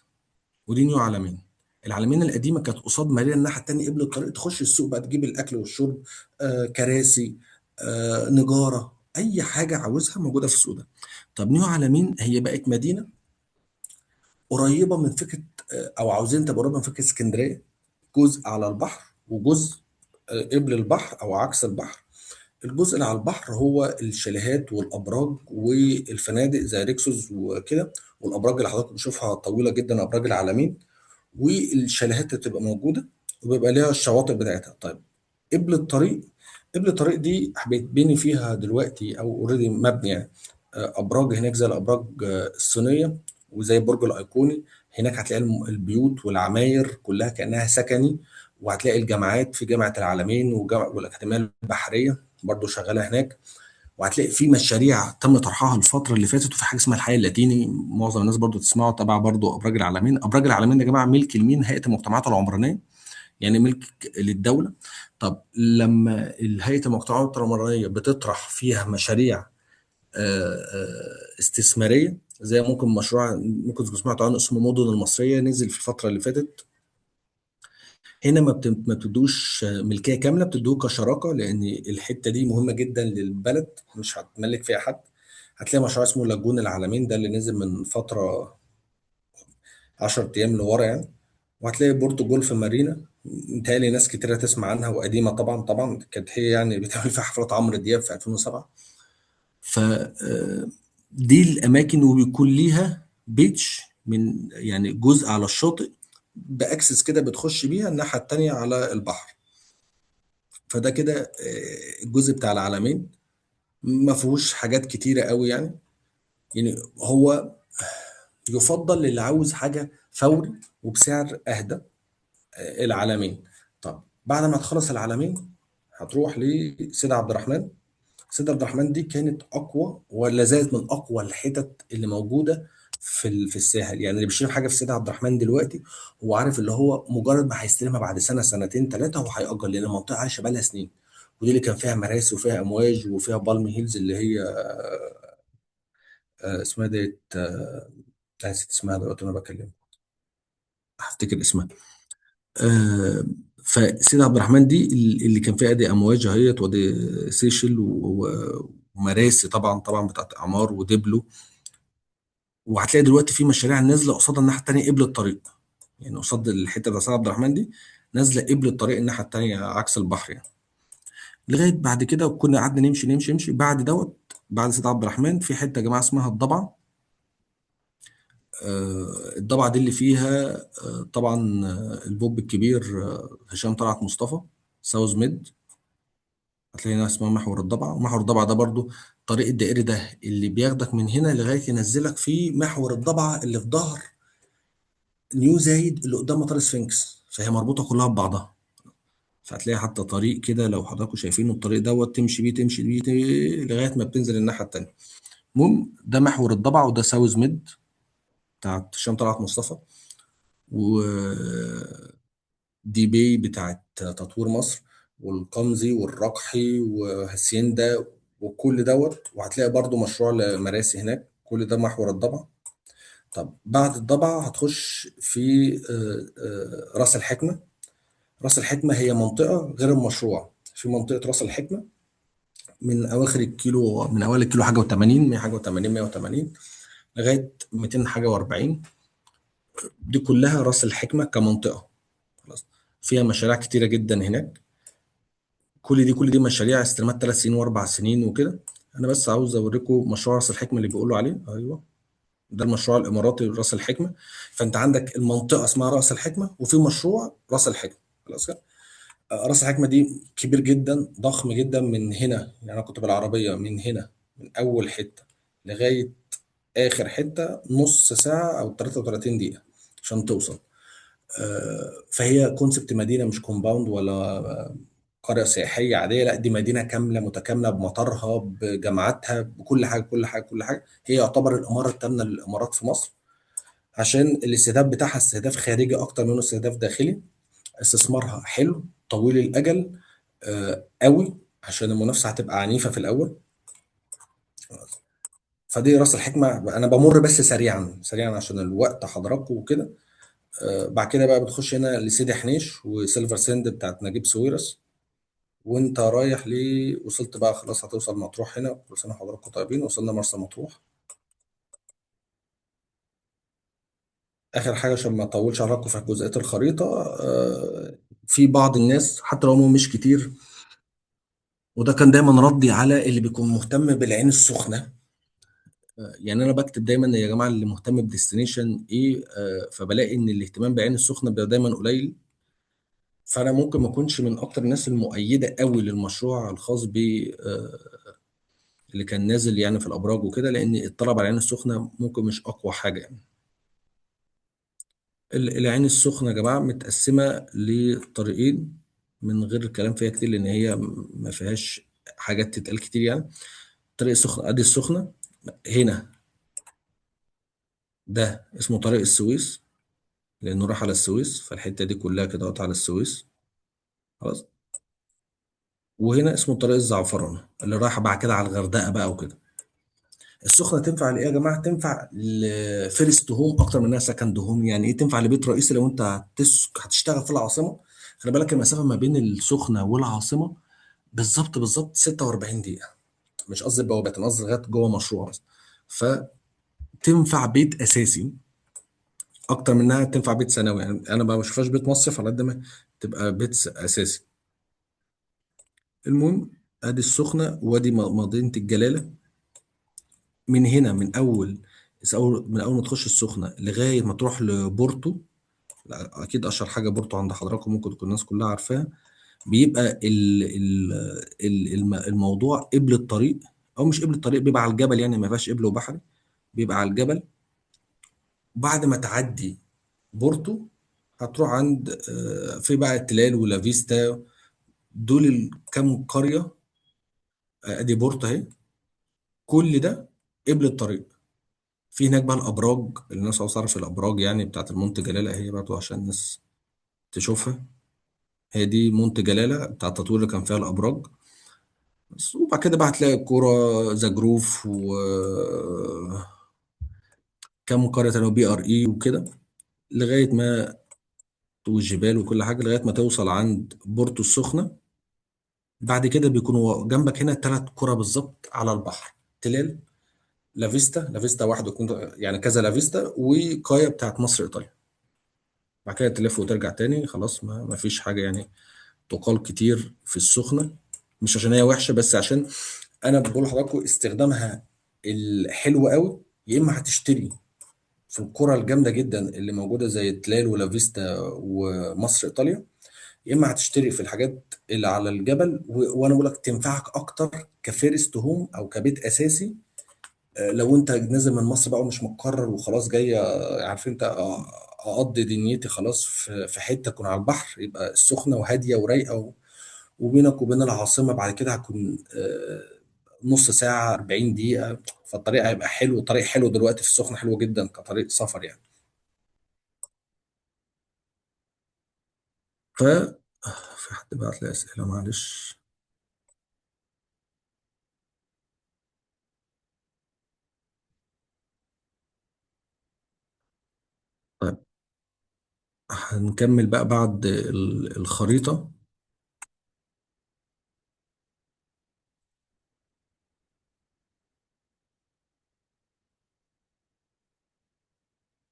ودي نيو علمين. العلمين القديمة كانت قصاد مارينا الناحية التانية قبل الطريق، تخش السوق بقى تجيب الاكل والشرب، كراسي، نجاره، اي حاجة عاوزها موجودة في السوق ده. طب نيو علمين هي بقت مدينة قريبه من فكرة، او عاوزين تبقى قريبه من فكرة اسكندريه، جزء على البحر وجزء قبل البحر او عكس البحر. الجزء اللي على البحر هو الشاليهات والابراج والفنادق زي ريكسوس وكده، والابراج اللي حضرتك بتشوفها طويلة جدا، ابراج العلمين، والشاليهات اللي بتبقى موجودة وبيبقى ليها الشواطئ بتاعتها. طيب قبل الطريق، قبل الطريق دي بيتبني فيها دلوقتي او already مبني يعني ابراج هناك زي الابراج الصينية وزي برج الايقوني. هناك هتلاقي البيوت والعماير كلها كانها سكني، وهتلاقي الجامعات، في جامعه العلمين وجامعة والاكاديميه البحرية برضو شغالة هناك. وهتلاقي في مشاريع تم طرحها الفترة اللي فاتت، وفي حاجة اسمها الحي اللاتيني معظم الناس برضو تسمعه، تبع برضو ابراج العلمين. ابراج العلمين يا جماعة ملك لمين؟ هيئة المجتمعات العمرانيه، يعني ملك للدولة. طب لما هيئة المجتمعات العمرانية بتطرح فيها مشاريع استثمارية، زي ممكن مشروع ممكن تكون سمعتوا عنه اسمه مدن المصرية، نزل في الفترة اللي فاتت. هنا ما بتدوش ملكية كاملة، بتدوه كشراكه، لان الحتة دي مهمة جدا للبلد، مش هتملك فيها حد. هتلاقي مشروع اسمه لاجون العلمين، ده اللي نزل من فترة 10 ايام لورا يعني. وهتلاقي بورتو جولف مارينا، متهيألي ناس كتيرة تسمع عنها، وقديمة طبعا طبعا، كانت هي يعني بتعمل فيها حفلات عمرو دياب في 2007. ف دي الاماكن، وبيكون ليها beach من يعني جزء على الشاطئ ب access كده بتخش بيها الناحية التانية على البحر. فده كده الجزء بتاع العلمين ما فيهوش حاجات كتيرة قوي يعني. يعني هو يفضل للي عاوز حاجة فوري وبسعر اهدى، العلمين. طب بعد ما تخلص العلمين هتروح لسيد عبد الرحمن. سيد عبد الرحمن دي كانت اقوى ولا زالت من اقوى الحتت اللي موجودة في الساحل يعني. اللي بيشتري حاجة في سيد عبد الرحمن دلوقتي هو عارف اللي هو مجرد ما هيستلمها بعد سنة سنتين ثلاثة هو هيأجر، لان المنطقة عايشه بقالها سنين. ودي اللي كان فيها مراسي وفيها امواج وفيها بالم هيلز اللي هي اسمها ديت، نسيت اسمها دلوقتي وانا بكلمك، هفتكر اسمها. آه، فسيد عبد الرحمن دي اللي كان فيها ادي امواج اهيت وادي سيشل ومراسي طبعا طبعا بتاعت اعمار ودبلو. وهتلاقي دلوقتي في مشاريع نازله قصاد الناحية التانية قبل الطريق، يعني قصاد الحتة بتاع سيد عبد الرحمن دي، نازله قبل الطريق الناحية التانية عكس البحر يعني. لغاية بعد كده كنا قعدنا نمشي نمشي نمشي بعد دوت. بعد سيد عبد الرحمن في حتة يا جماعة اسمها الضبعه. الضبعه دي اللي فيها طبعا البوب الكبير هشام طلعت مصطفى، ساوث ميد. هتلاقي ناس اسمها محور الضبعه. ومحور الضبعه ده برضو طريق الدائري ده اللي بياخدك من هنا لغاية ينزلك في محور الضبعه اللي في ظهر نيو زايد اللي قدام مطار سفنكس، فهي مربوطة كلها ببعضها. فهتلاقي حتى طريق كده لو حضراتكم شايفينه، الطريق دوت تمشي بيه تمشي بيه لغاية ما بتنزل الناحية التانية. المهم ده محور الضبعه، وده ساوث ميد بتاعت هشام طلعت مصطفى، و دي بي بتاعت تطوير مصر، والقمزي والرقحي وهاسيندا وكل دوت. وهتلاقي برضو مشروع لمراسي هناك. كل ده محور الضبع. طب بعد الضبع هتخش في راس الحكمة. راس الحكمة هي منطقة غير المشروع. في منطقة راس الحكمة من أواخر الكيلو، من أول الكيلو حاجة و80، 100 حاجة و80، 180 لغاية 200 حاجة و40، دي كلها راس الحكمة كمنطقة. خلاص، فيها مشاريع كتيرة جدا هناك. كل دي مشاريع استلمت 3 سنين واربع سنين وكده. انا بس عاوز اوريكم مشروع راس الحكمة اللي بيقولوا عليه. ايوه، ده المشروع الاماراتي راس الحكمة. فانت عندك المنطقة اسمها راس الحكمة، وفي مشروع راس الحكمة. خلاص كده؟ راس الحكمة دي كبير جدا، ضخم جدا. من هنا يعني انا كنت بالعربية من هنا، من اول حتة لغاية اخر حتة نص ساعة او 33 دقيقة عشان توصل. فهي concept مدينة، مش compound ولا قرية سياحية عاديه، لا دي مدينة كاملة متكاملة بمطارها بجامعاتها بكل حاجة، كل حاجة كل حاجة. هي يعتبر الامارة الثامنة للامارات في مصر، عشان الاستهداف بتاعها استهداف خارجي اكتر منه استهداف داخلي. استثمارها حلو، طويل الاجل قوي، عشان المنافسة هتبقى عنيفة في الاول. فدي راس الحكمة. انا بمر بس سريعا سريعا عشان الوقت حضراتكم وكده. بعد كده بقى بتخش هنا لسيدي حنيش وسيلفر سند بتاعت نجيب ساويرس، وانت رايح ليه وصلت بقى خلاص هتوصل مطروح هنا. كل سنة وحضراتكم طيبين، وصلنا مرسى مطروح. اخر حاجة عشان ما اطولش عليكم في جزئية الخريطة، في بعض الناس حتى لو هم مش كتير، وده كان دايما ردي على اللي بيكون مهتم بالعين السخنة. يعني انا بكتب دايما يا جماعة اللي مهتم ب destination ايه، فبلاقي ان الاهتمام بعين السخنة بيبقى دايما قليل. فانا ممكن ما اكونش من اكتر الناس المؤيدة قوي للمشروع الخاص ب اللي كان نازل يعني في الابراج وكده، لان الطلب على العين السخنة ممكن مش اقوى حاجة يعني. العين السخنة يا جماعة متقسمه لطريقين، من غير الكلام فيها كتير لان هي ما فيهاش حاجات تتقال كتير يعني. طريق السخنة، ادي السخنة هنا، ده اسمه طريق السويس لانه راح على السويس، فالحته دي كلها كده قطع على السويس خلاص. وهنا اسمه طريق الزعفرانه اللي رايح بعد كده على الغردقه بقى وكده. السخنة تنفع لايه يا جماعة؟ تنفع ل first home اكتر منها second home. يعني ايه تنفع لبيت رئيسي؟ لو انت هتشتغل في العاصمة. خلي بالك المسافة ما بين السخنة والعاصمه بالظبط بالظبط 46 دقيقة، مش قصدي البوابات، انا قصدي لغاية جوه مشروع بس. فتنفع بيت اساسي اكتر منها تنفع بيت ثانوي. يعني انا ما بشوفهاش بيت مصيف على قد ما تبقى بيت اساسي. المهم ادي السخنة وادي مدينة الجلاله. من هنا من اول ما تخش السخنة لغاية ما تروح لبورتو، لا، اكيد اشهر حاجة بورتو عند حضراتكم ممكن تكون الناس كلها عارفاها. بيبقى الموضوع قبل الطريق او مش قبل الطريق، بيبقى على الجبل، يعني ما فيهاش قبل وبحري، بيبقى على الجبل. بعد ما تعدي بورتو هتروح عند في بقى تلال ولافيستا، دول الكام قرية. ادي بورتو اهي، كل ده قبل الطريق. في هناك بقى الابراج، اللي الناس عاوزه تعرف الابراج يعني بتاعت المونت جلاله، هي برضه عشان الناس تشوفها. هي دي مونت جلاله بتاع التطوير اللي كان فيها الابراج بس. وبعد كده بقى هتلاقي الكورة زجروف و كام قرية تانية بي ار اي وكده، لغاية ما والجبال وكل حاجة، لغاية ما توصل عند بورتو السخنة. بعد كده بيكونوا جنبك هنا 3 قرى بالظبط على البحر، تلال، لافيستا، لافيستا واحد واتنين، يعني كذا لافيستا، وكايا بتاعت مصر ايطاليا. بعد كده تلف وترجع تاني خلاص، ما فيش حاجة يعني تقال كتير في السخنة، مش عشان هي وحشة، بس عشان انا بقول لحضراتكم استخدامها الحلو قوي. يا اما هتشتري في القرى الجامدة جدا اللي موجودة زي تلال ولافيستا ومصر ايطاليا، يا اما هتشتري في الحاجات اللي على الجبل، وانا بقول لك تنفعك اكتر ك first home او كبيت اساسي. لو انت نازل من مصر بقى ومش مقرر وخلاص جاي، عارف انت، اقضي دنيتي خلاص في حتة تكون على البحر، يبقى السخنة وهاديه ورايقه، وبينك وبين العاصمة بعد كده هتكون نص ساعة 40 دقيقه، فالطريق هيبقى حلو، طريق حلو دلوقتي في السخنة حلو جدا كطريق سفر يعني. ف في حد بعت لي اسئلة معلش. طيب هنكمل بقى بعد الخريطة.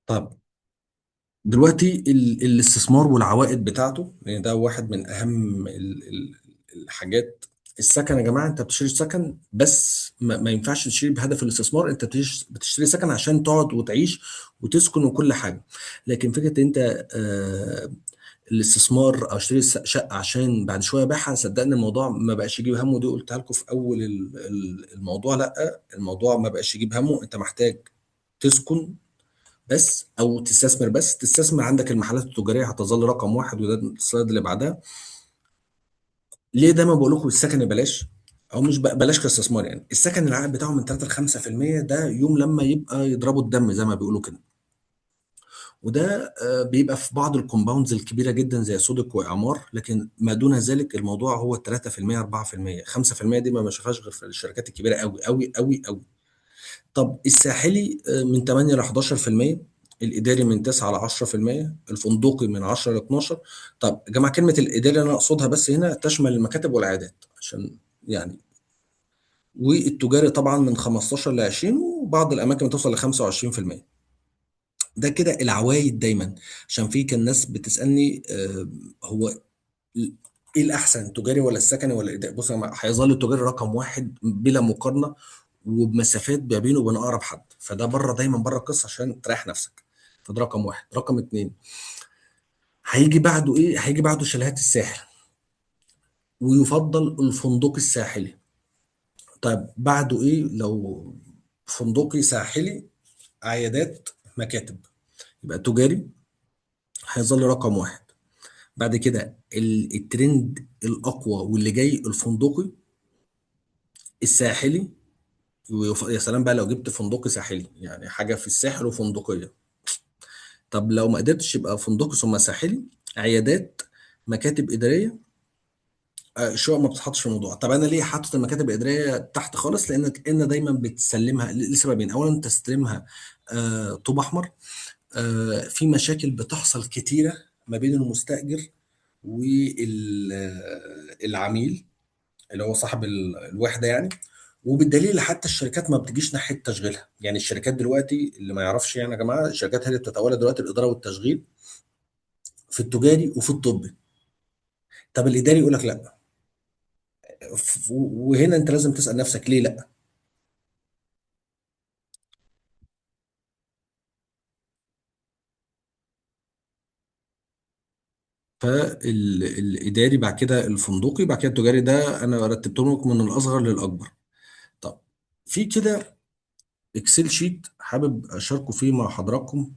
طب دلوقتي الاستثمار والعوائد بتاعته، لان ده واحد من اهم الحاجات. السكن يا جماعة، انت بتشتري سكن بس ما ينفعش تشتري بهدف الاستثمار، انت بتشتري سكن عشان تقعد وتعيش وتسكن وكل حاجة. لكن فكرة انت الاستثمار او اشتري شقه عشان بعد شوية ابيعها، صدقني الموضوع ما بقاش يجيب همه. دي قلتها لكم في اول الموضوع، لا الموضوع ما بقاش يجيب همه. انت محتاج تسكن بس او تستثمر بس. تستثمر عندك المحلات التجارية هتظل رقم واحد، وده السلايد اللي بعدها. ليه دايما بقول لكم السكن بلاش، او مش بلاش كاستثمار يعني. السكن العائد بتاعه من 3 ل 5%، ده يوم لما يبقى يضربوا الدم زي ما بيقولوا كده، وده بيبقى في بعض ال compounds الكبيرة جدا زي سودك واعمار، لكن ما دون ذلك الموضوع هو تلاتة في المية، أربعة في المية، خمسة في المية، دي ما بشوفهاش غير في الشركات الكبيرة قوي قوي قوي قوي. طب الساحلي، من تمانية ل حداشر في المية، الإداري من 9 ل عشرة في المية، الفندقي من 10 ل 12. طب يا جماعة كلمة الإداري اللي أنا أقصدها بس هنا تشمل المكاتب والعيادات عشان يعني، والتجاري طبعا من 15 ل 20، وبعض الأماكن بتوصل ل خمسة وعشرين في المية. ده كده العوايد دايما، عشان في كان ناس بتسألني، هو ايه الأحسن، التجاري ولا السكني ولا الإداري؟ بص يا جماعة، هيظل التجاري رقم واحد بلا مقارنة، وبمسافات ما بينه وبين أقرب حد، فده بره دايما بره القصة عشان تريح نفسك. فده رقم واحد. رقم اتنين هيجي بعده ايه؟ هيجي بعده شاليهات الساحل، ويفضل الفندق الساحلي. طيب بعده ايه؟ لو فندقي ساحلي، عيادات، مكاتب، يبقى تجاري هيظل رقم واحد. بعد كده الترند الأقوى واللي جاي الفندقي الساحلي، يا سلام بقى لو جبت فندقي ساحلي، يعني حاجة في الساحل وفندقية. طب لو ما قدرتش يبقى فندقي ثم ساحلي، عيادات، مكاتب إدارية، شقق ما بتتحطش في الموضوع. طب أنا ليه حاطط المكاتب الإدارية تحت خالص؟ لأنك إن دايماً بتسلمها لسببين. أولاً تستلمها، طوب أحمر، في مشاكل بتحصل كتيرة ما بين المستأجر والعميل اللي هو صاحب الوحدة يعني، وبالدليل حتى الشركات ما بتجيش ناحية تشغيلها. يعني الشركات دلوقتي اللي ما يعرفش يعني يا جماعة، الشركات هي اللي بتتولى دلوقتي الإدارة والتشغيل في التجاري وفي الطبي. طب الإداري يقول لك لا، وهنا أنت لازم تسأل نفسك ليه لا. فالإداري بعد كده الفندقي بعد كده التجاري، ده أنا رتبتهم لكم من الأصغر للأكبر. طب في كده Excel sheet حابب أشاركه فيه مع حضراتكم.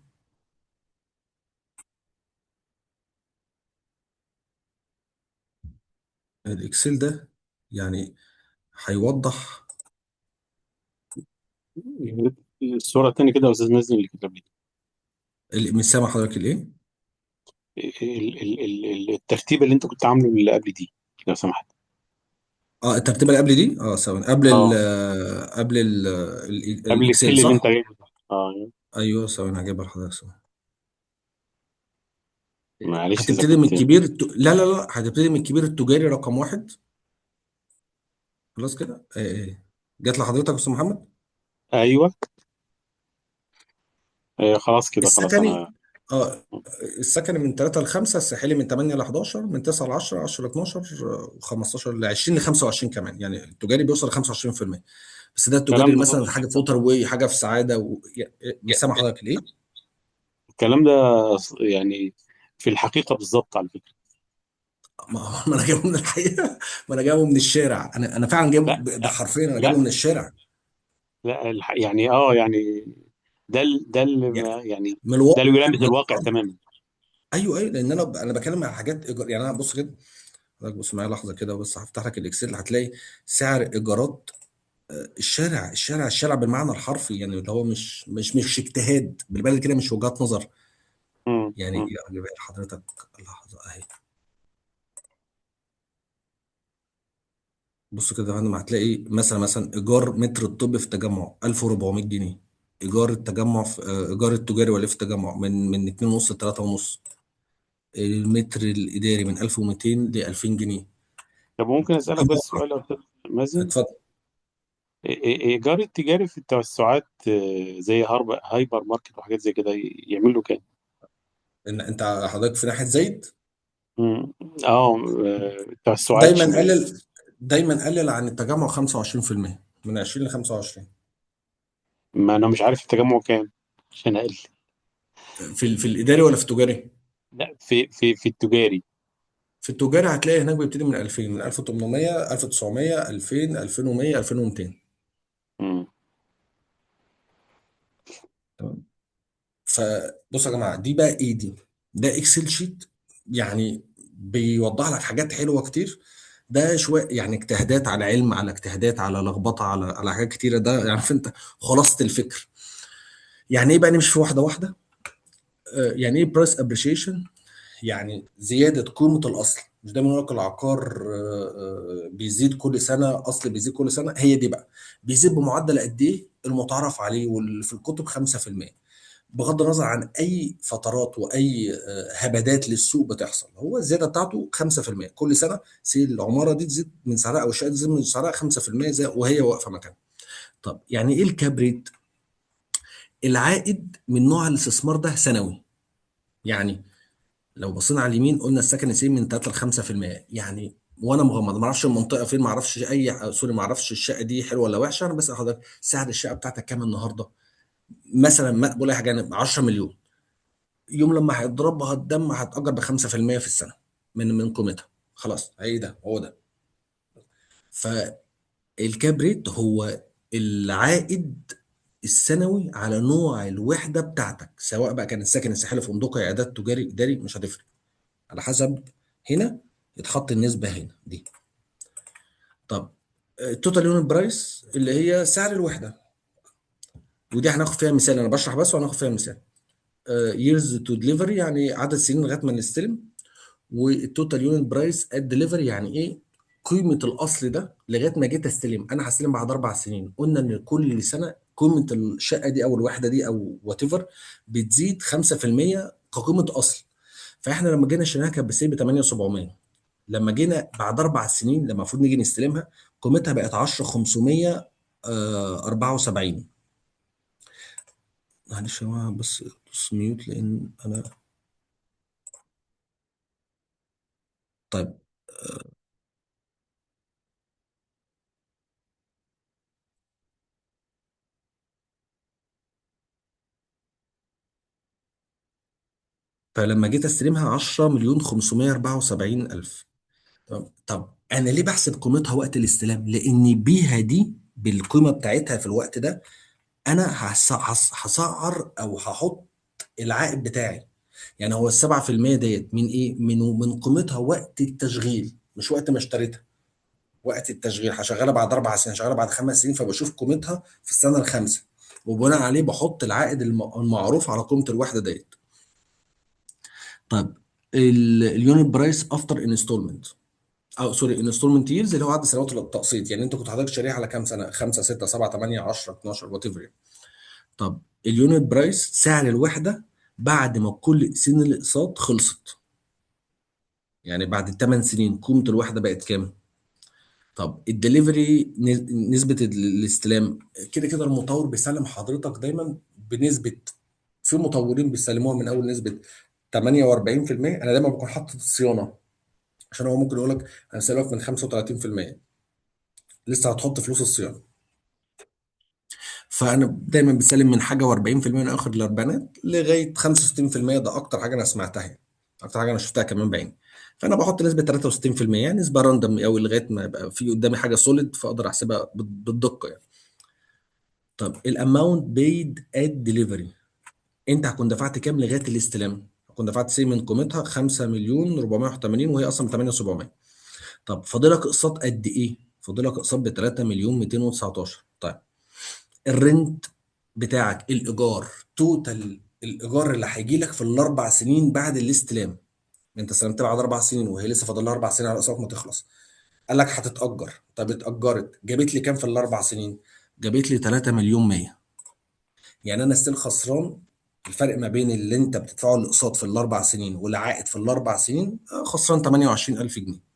ال Excel ده هيوضح الصورة التانية كده يا أستاذ مازن اللي كنت قبل. مش سامع حضرتك الإيه؟ الترتيب اللي أنت كنت عامله اللي قبل دي لو سمحت. الترتيب اللي قبل دي؟ ثواني. قبل قبل قبل ال Excel، ال Excel اللي صح؟ أنت جايبه ده. أيوه، ثواني هجيبها لحضرتك، ثواني. معلش إذا هتبتدي من كنت الكبير لا، لا، لا، هتبتدي من الكبير التجاري رقم واحد. خلاص كده؟ جت لحضرتك يا أستاذ محمد؟ ايوه. خلاص كده، خلاص السكني، انا. اه السكني من 3 ل 5، الساحلي من 8 ل 11، من 9 ل 10، 10 ل 12، و15 ل 20 ل 25 كمان. يعني التجاري بيوصل ل 25%. بس ده التجاري الكلام ده مثلا صادر حاجة في امتى؟ ووتر واي، حاجة في سعادة مش سامع حضرتك ليه؟ الكلام ده يعني في الحقيقة بالظبط على فكرة. ما ما انا جايبه من الحقيقه، ما انا جايبه من الشارع. انا فعلا جايبه لا ده حرفيا انا جايبه لا من الشارع. لا، يعني اه يعني ده اللي يعني يعني من ده الواقع، اللي يلامس من الواقع الارض. تماما. ايوه ايوه، لان انا بكلم على حاجات ايجار. يعني انا بص كده، حضرتك بص معايا لحظة كده، بس هفتح لك ال Excel هتلاقي سعر ايجارات الشارع، الشارع الشارع بالمعنى الحرفي. يعني اللي هو مش اجتهاد بالبلد كده، مش وجهات نظر. مم. يعني مم. ايه اجيبها لحضرتك؟ لحظة اهي. بص كده يا فندم، هتلاقي مثلا ايجار متر الطب في التجمع 1400 جنيه. ايجار التجمع في ايجار التجاري ولا في التجمع من 2.5 ل 3.5. المتر الاداري من 1200 ل 2000 جنيه. طب ممكن ده اسالك بس موقع. سؤال يا استاذ مازن؟ اتفضل. ايجار التجاري في التوسعات، زي هايبر ماركت وحاجات زي كده، يعمل له كام؟ ان انت حضرتك في ناحية زايد. مم. اه، التوسعات دايما الشماليه. قلل، دايما قلل عن التجمع 25%، من 20 ل 25. ما انا مش عارف التجمع كام عشان اقل. في الاداري ولا في التجاري؟ لا، في التجاري. في التجاري هتلاقي هناك بيبتدي من 2000، من 1800، 1900، 2000، 2100، 2200. مم. تمام. فبصوا يا جماعه، دي بقى ايه دي؟ ده Excel sheet، يعني بيوضح لك حاجات حلوة كتير. ده شوية يعني اجتهادات على علم، على اجتهادات، على لخبطه، على حاجات كتيرة. ده يعني عارف انت خلاصه الفكر. يعني ايه بقى؟ نمشي في واحدة واحدة. يعني ايه price appreciation؟ يعني زيادة قيمة الاصل. مش دايما يقول لك العقار بيزيد كل سنه، اصل بيزيد كل سنه؟ هي دي بقى بيزيد بمعدل قد ايه؟ المتعارف عليه واللي في الكتب 5%، بغض النظر عن اي فترات واي هبادات للسوق بتحصل. هو الزيادة بتاعته 5% كل سنه. سي العمارة دي تزيد من سعرها او الشقة دي تزيد من سعرها 5% زي وهي واقفة مكانها. طب يعني ايه ال cap rate؟ العائد من نوع الاستثمار ده سنوي. يعني لو بصينا على اليمين قلنا السكن سي من 3 ل 5%. يعني وانا مغمض ما اعرفش المنطقة فين، ما اعرفش اي sorry، ما اعرفش الشقة دي حلوة ولا وحشه، انا بسال حضرتك سعر الشقة بتاعتك كام النهارده؟ مثلا ما بقول اي حاجة، يعني 10 مليون. يوم لما هيضربها الدم هتأجر ب 5% في السنة من قيمتها. خلاص، هي ده هو ده. فال cap rate هو العائد السنوي على نوع الوحدة بتاعتك، سواء بقى كان السكن الساحلي، فندقي، اعداد تجاري، اداري، مش هتفرق، على حسب. هنا اتحط النسبة هنا دي. طب ال total unit price اللي هي سعر الوحدة، ودي هناخد فيها مثال، انا بشرح بس وهناخد فيها مثال. years to delivery يعني عدد سنين لغاية ما نستلم، وال total unit price at delivery يعني ايه قيمة الاصل ده لغاية ما جيت استلم. انا هستلم بعد 4 سنين، قلنا ان كل سنة قيمة الشقة دي او الوحدة دي او whatever بتزيد 5% كقيمه اصل. فاحنا لما جينا اشتريناها كانت بسعر ب 8700، لما جينا بعد 4 سنين لما المفروض نيجي نستلمها قيمتها بقت عشرة خمسمية، أربعة وسبعين. معلش يا جماعة بس دوس mute لان انا طيب. فلما جيت استلمها 10,574,000. طب انا ليه بحسب قيمتها وقت الاستلام؟ لان بيها دي بالقيمة بتاعتها في الوقت ده انا هسعر او هحط العائد بتاعي. يعني هو السبعة في المية ديت من ايه؟ من قيمتها وقت التشغيل، مش وقت ما اشتريتها. وقت التشغيل هشغلها بعد 4 سنين، هشغلها بعد 5 سنين، فبشوف قيمتها في السنة الخامسة، وبناء عليه بحط العائد المعروف على قيمة الوحدة ديت. طب ال unit price after installment، او sorry installment years اللي هو عدد سنوات التقسيط. يعني انت كنت حضرتك شاريها على كام سنة؟ 5، 6، 7، 8، 10، 12، whatever. طب ال unit price سعر الوحدة بعد ما كل سن الاقساط خلصت، يعني بعد 8 سنين قيمة الوحدة بقت كام؟ طب الدليفري، نسبة الاستلام، كده كده المطور بيسلم حضرتك دايما بنسبة، في مطورين بيسلموها من اول نسبة 48%. انا دايما بكون حاطط الصيانة، عشان هو ممكن يقول لك انا سلمك من 35%، لسه هتحط فلوس الصيانة. فانا دايما بسلم من حاجة و40% من اخر الاربعينات لغاية 65%. ده اكتر حاجة انا سمعتها يعني، اكتر حاجة انا شفتها كمان بعيني. فانا بحط نسبه 63%، يعني نسبه random قوي لغاية ما يبقى في قدامي حاجة solid فاقدر احسبها بالدقه يعني. طب ال amount paid at delivery، انت هتكون دفعت كام لغاية الاستلام؟ هتكون دفعت say من قيمتها 5 مليون 481، وهي اصلا 8 700. طب فاضلك اقساط قد ايه؟ فاضلك اقساط ب 3 مليون 219. طيب ال rent بتاعك، الايجار، total الايجار اللي هيجي لك في الاربع سنين بعد الاستلام. انت استلمت بعد 4 سنين وهي لسه فاضل لها 4 سنين على الاقساط ما تخلص. قال لك هتتاجر، طب اتاجرت جابت لي كام في الاربع سنين؟ جابت لي 3 مليون 100. يعني انا still خسران الفرق ما بين اللي انت بتدفعه الاقساط في الاربع سنين والعائد في الاربع سنين، خسران 28000 جنيه.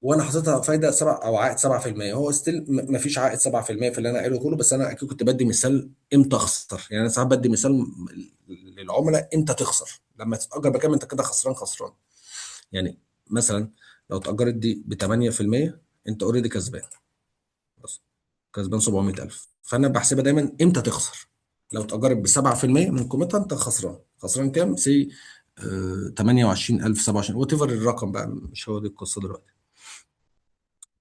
وانا حاططها فايده 7 او عائد 7%، هو still ما فيش عائد 7% في اللي انا قايله كله، بس انا اكيد كنت بدي مثال امتى اخسر. يعني انا ساعات بدي مثال للعملاء امتى تخسر، لما تتاجر بكام انت كده خسران خسران. يعني مثلا لو اتاجرت دي ب 8% انت already كسبان، بس كسبان 700000. فانا بحسبها دايما امتى تخسر. لو اتاجرت ب 7% من قيمتها انت خسران خسران كام؟ say 28000 27 whatever الرقم بقى، مش هو دي القصة دلوقتي.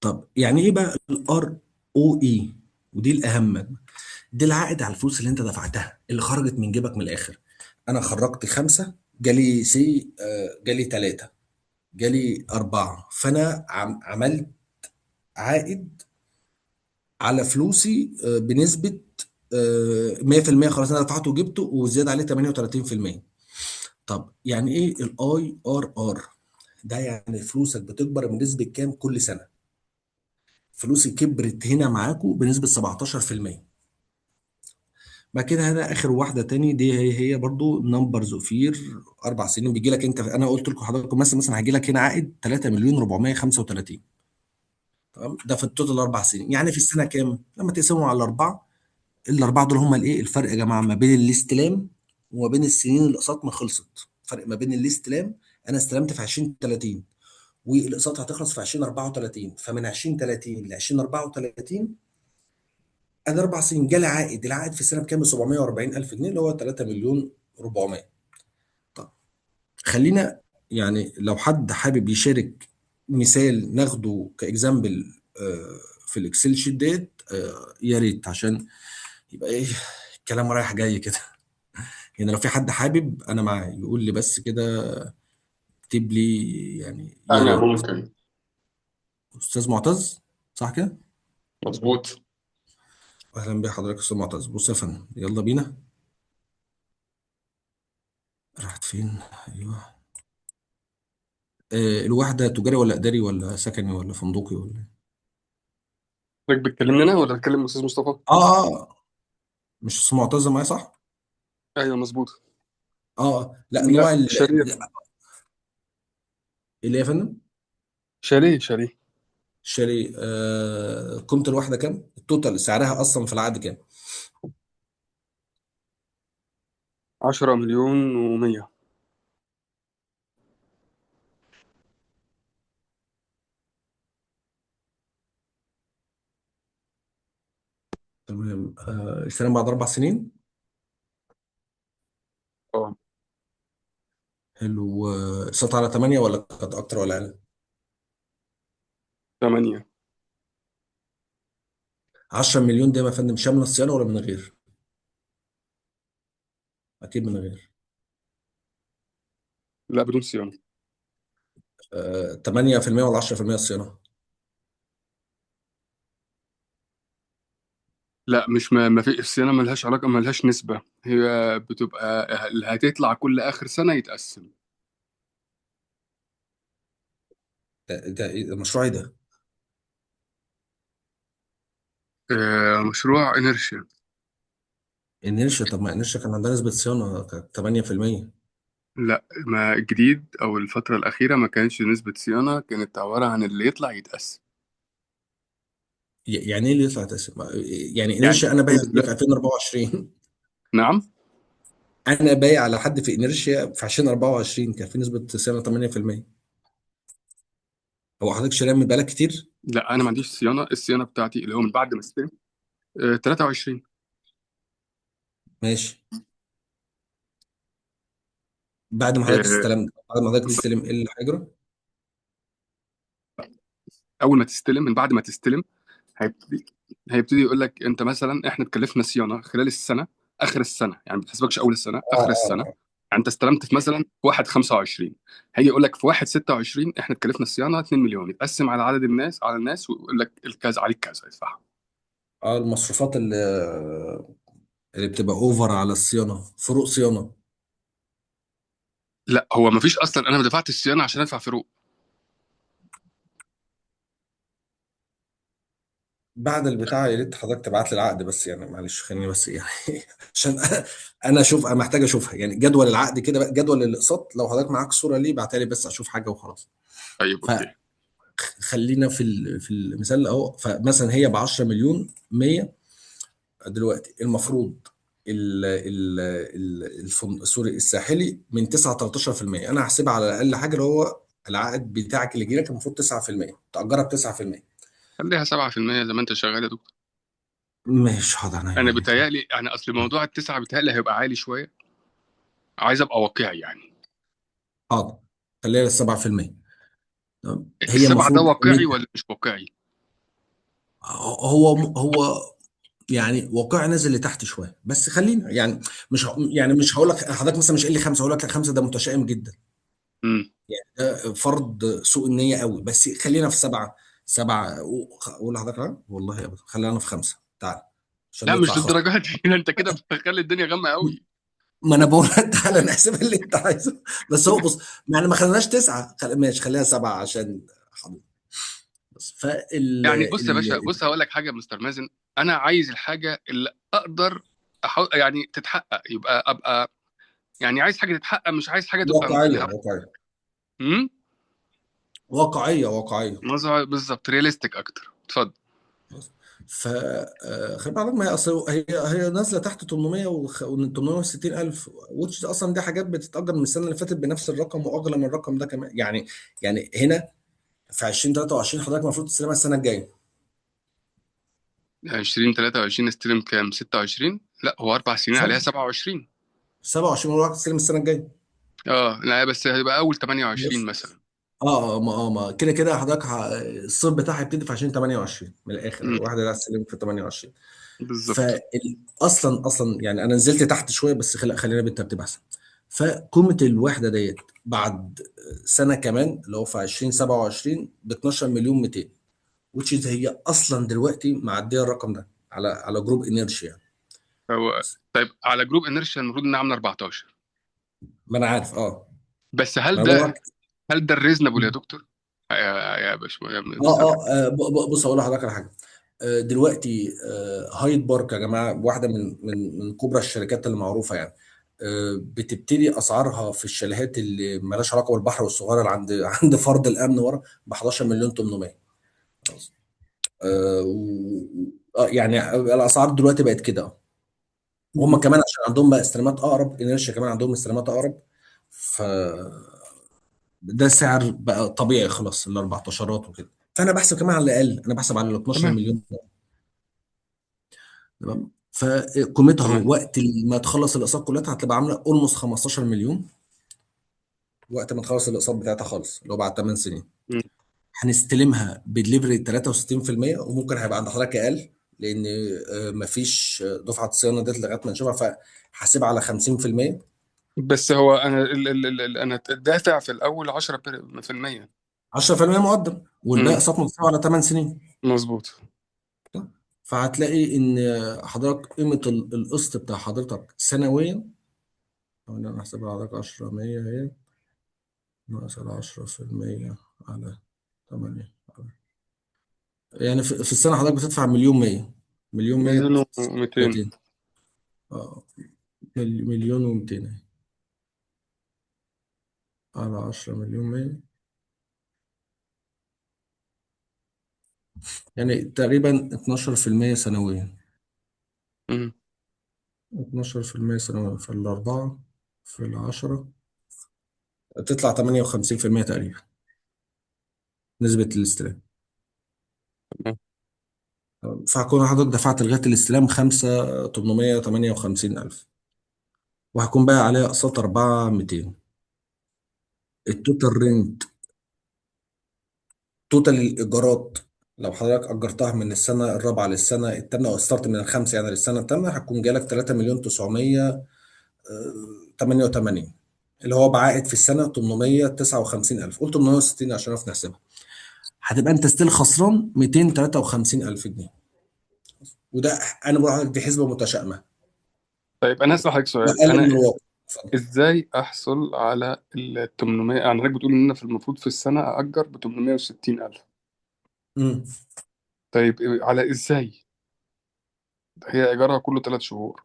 طب يعني ايه بقى ال ROE؟ ودي الاهم، دي العائد على الفلوس اللي انت دفعتها اللي خرجت من جيبك من الاخر. انا خرجت 5، جالي say جالي 3، جالي 4، فانا عملت عائد على فلوسي بنسبة 100%. خلاص انا دفعته وجبته وزيادة عليه 38%. طب يعني ايه ال IRR؟ ده يعني فلوسك بتكبر بنسبة كام كل سنة؟ فلوسي كبرت هنا معاكم بنسبة 17%. بعد كده هنا اخر واحدة تاني، دي هي برضو numbers of year 4 سنين بيجي لك انت. انا قلت لكم حضراتكم مثلا هيجي لك هنا عائد 3 مليون 435، تمام؟ ده في ال total 4 سنين، يعني في السنة كام؟ لما تقسمهم على الاربعة، الاربعة دول هم الايه؟ الفرق يا جماعة ما بين الاستلام وما بين السنين اللي الاقساط ما خلصت. فرق ما بين الاستلام، انا استلمت في 2030 والاقساط هتخلص في 2034، فمن 2030 ل 2034 انا 4 سنين جالي عائد، العائد في السنة بكام؟ 740000 جنيه اللي هو 3 مليون 400. طب خلينا يعني لو حد حابب يشارك مثال ناخده ك example في ال Excel sheet ديت، يا ريت، عشان يبقى ايه الكلام رايح جاي كده. يعني لو في حد حابب انا معاه يقول لي بس كده، اكتب لي يعني يا أنا ريت. ممكن. استاذ معتز، صح كده؟ مظبوط. اهلا بحضرتك استاذ معتز. بص يا فندم، يلا بينا. راحت فين؟ ايوه. الوحدة تجاري ولا اداري ولا سكني ولا فندقي ولا إيه؟ حضرتك بتكلمني أنا ولا بتكلم أستاذ مصطفى؟ اه مش استاذ معتز معايا صح؟ أيوه مظبوط. لا، لا، نوع شاليه. اللي يا فندم شاليه شاليه. شاري. قيمة الواحدة كام؟ ال total سعرها اصلا في العقد كام؟ 10 مليون و100. تمام. السلام بعد 4 سنين. اه. حلو. سطع على 8 ولا كانت اكتر ولا اقل؟ 8. 10 مليون ده يا فندم شاملة الصيانة ولا من غير؟ اكيد من غير. لا، بدون صيانة. 8% ولا 10% الصيانة؟ لا، مش ما في الصيانة، ملهاش علاقة، ملهاش نسبة. هي بتبقى اللي هتطلع كل آخر سنة يتقسم. ده إيه؟ ده مشروع ايه ده؟ مشروع انرشيا. انرشيا. طب ما انرشيا كان عندها نسبه صيانة كانت 8%. لا، ما الجديد او الفترة الأخيرة ما كانش نسبة صيانة، كانت عبارة عن اللي يطلع يتقسم. يعني ايه اللي يطلع تقسم؟ يعني يعني انرشيا انا بايع في 2024. نعم. انا بايع على حد في انرشيا في 2024 كان في نسبه صيانة 8%. هو حضرتك شاريها من بقالك كتير؟ لا، انا ما عنديش صيانة. الصيانة بتاعتي اللي هو من بعد ما استلم 23. ماشي. بعد ما حضرتك آه، استلمت، بعد ما حضرتك تستلم ايه اللي هيجرى؟ اول ما تستلم، من بعد ما تستلم هيبتدي هيبتدي يقول لك انت مثلا احنا اتكلفنا صيانة خلال السنه، اخر السنه، يعني ما بتحسبكش اول السنه، اه اخر السنه. اه. يعني انت استلمت في مثلا في 1 25، هيجي يقول لك في 1 26 احنا اتكلفنا الصيانة 2 مليون، يتقسم على عدد الناس، على الناس، ويقول لك الكذا عليك كذا ادفعها. اه المصروفات اللي بتبقى over على الصيانه، فروق صيانه. لا، هو ما فيش اصلا، انا ما دفعت الصيانة عشان ادفع فروق. بعد البتاع يا ريت حضرتك تبعت لي العقد، بس يعني معلش خليني بس يعني عشان انا اشوف، انا محتاج اشوفها يعني، جدول العقد كده بقى، جدول الاقساط لو حضرتك معاك صوره ليه بعتها لي بس اشوف حاجة وخلاص. طيب okay. فخلينا في في المثال اهو. فمثلا هي ب 10 مليون 100 دلوقتي، المفروض ال ال ال sorry الساحلي من 9 13%. انا هحسبها على الاقل حاجه، اللي هو العائد بتاعك اللي جاي لك المفروض 9%، تاجرها ب 9%. خليها 7% زي ما انت شغال يا دكتور. ماشي حاضر، انا عينيا الاثنين. بيتهيألي يعني اصل موضوع التسعة بيتهيألي هيبقى عالي شويه، عايز ابقى واقعي يعني. حاضر، خليها 7%. تمام، هي السبعة ده المفروض واقعي قيمتها، ولا مش واقعي؟ هو يعني واقع نازل لتحت شويه، بس خلينا يعني مش يعني مش هقول لك حضرتك مثلا مش قال لي خمسه، هقول لك لا خمسة ده متشائم جدا، امم. ده فرض سوء النية قوي، بس خلينا في سبعه. سبعه، اقول لحضرتك لا والله ابدا، خلينا في خمسه، تعال عشان لا نطلع مش خصم. للدرجة دي. ده انت كده بتخلي الدنيا غامقه قوي. ما انا بقول تعالى نحسب اللي انت عايزه، بس هو بص، ما احنا ما خليناش تسعه، ماشي خليها سبعة عشان حضرتك. بس فال يعني بص يا باشا، ال بص هقول لك حاجة يا مستر مازن. انا عايز الحاجة اللي اقدر يعني تتحقق، يبقى ابقى يعني عايز حاجة تتحقق، مش عايز حاجة تبقى في واقعية الهواء. واقعية امم. واقعية واقعية. بالظبط، realistic اكتر. اتفضل. بس ف خلي بالك، ما هي اصل هي نازله تحت 800 و 860 الف، which اصلا دي حاجات بتتأجر من السنة اللي فاتت بنفس الرقم واغلى من الرقم ده كمان يعني. يعني هنا في 2023 حضرتك المفروض تستلمها السنة الجايه. 20 23 استلم كام؟ 26؟ لا، هو 4 سنين عليها صح؟ 27. 27 وراك تستلم السنة الجايه. اه لا، بس هيبقى اول 28 بس مثلا. اه ما كده كده حضرتك الصيف بتاعها هيبتدي في 2028 من الاخر، امم. واحدة اللي هتستلم في 28. بالظبط. فاصلا اصلا يعني انا نزلت تحت شويه، بس خلينا بالترتيب احسن. فقيمه الوحدة ديت بعد سنة كمان اللي هو في 2027 ب 12 مليون 200، which is هي اصلا دلوقتي معدية الرقم ده على جروب انيرشيا. هو بس طيب على جروب انرشيا المفروض انها عامله 14. ما انا عارف اه. بس ما هل انا بقول ده، لك. هل ده ال reasonable يا دكتور؟ يا يا باشمهندس يا اه مستر. اه بص اقول لحضرتك على حاجه. دلوقتي هايد بارك يا جماعه، واحدة من كبرى الشركات اللي معروفة يعني، بتبتدي اسعارها في الشاليهات اللي مالهاش علاقة بالبحر والصغيرة اللي عند عند فرد الامن ورا ب 11 مليون 800. خلاص. آه، يعني الاسعار دلوقتي بقت كده. وهم كمان عشان عندهم بقى استلامات اقرب، انرشيا كمان عندهم استلامات اقرب. ف ده سعر بقى طبيعي خلاص ال 14 وكده. فانا بحسب كمان على الاقل، انا بحسب على ال 12 تمام. مليون. تمام. فقيمتها تمام. وقت ما تخلص الاقساط كلها هتبقى عامله almost 15 مليون، وقت ما تخلص الاقساط بتاعتها خالص اللي هو بعد 8 سنين. مم. هنستلمها بدليفري 63%، وممكن هيبقى عند حضرتك اقل، لان مفيش دفعه صيانة ديت لغاية ما نشوفها، فحاسبها على 50%. بس هو انا ال ال ال ال انا دافع في الاول 10%. 10% مقدم والباقي امم. اقساط مدفوعة على 8 سنين. مظبوط. فهتلاقي ان حضرتك قيمة القسط بتاع حضرتك سنويا، انا هحسبها لحضرتك 10 100 اهي، ناقص ال 10% على 8، يعني في السنة حضرتك بتدفع مليون 100، مليون مليون و200. 130. اه، مليون و200 اهي. على 10 مليون 100، يعني تقريبا 12% سنويا. امم. 12% سنويا في الأربعة في العشرة، تطلع 58% تقريبا نسبة الاستلام. تمام. فهكون حضرتك دفعت لغاية الاستلام 5,858 ألف، وهكون بقى عليها أقساط 4,200. التوتال رينت، توتال الإيجارات، لو حضرتك أجرتها من السنة الرابعة للسنة الثامنة، أو start من الخامسة يعني للسنة الثامنة، هتكون جالك 3 مليون 988، اللي هو بعائد في السنة 859 ألف، قول 860 عشان نعرف نحسبها. هتبقى أنت still خسران 253 ألف جنيه. وده أنا بقول لحضرتك دي حسبة متشائمة، طيب انا هسأل حضرتك سؤال، وأقل انا من الواقع. اتفضل. ازاي احصل على ال 800؟ يعني حضرتك بتقول ان انا في المفروض في السنة اجر ب 860 الف. مم. طيب على ازاي؟ هي ايجارها كله 3 شهور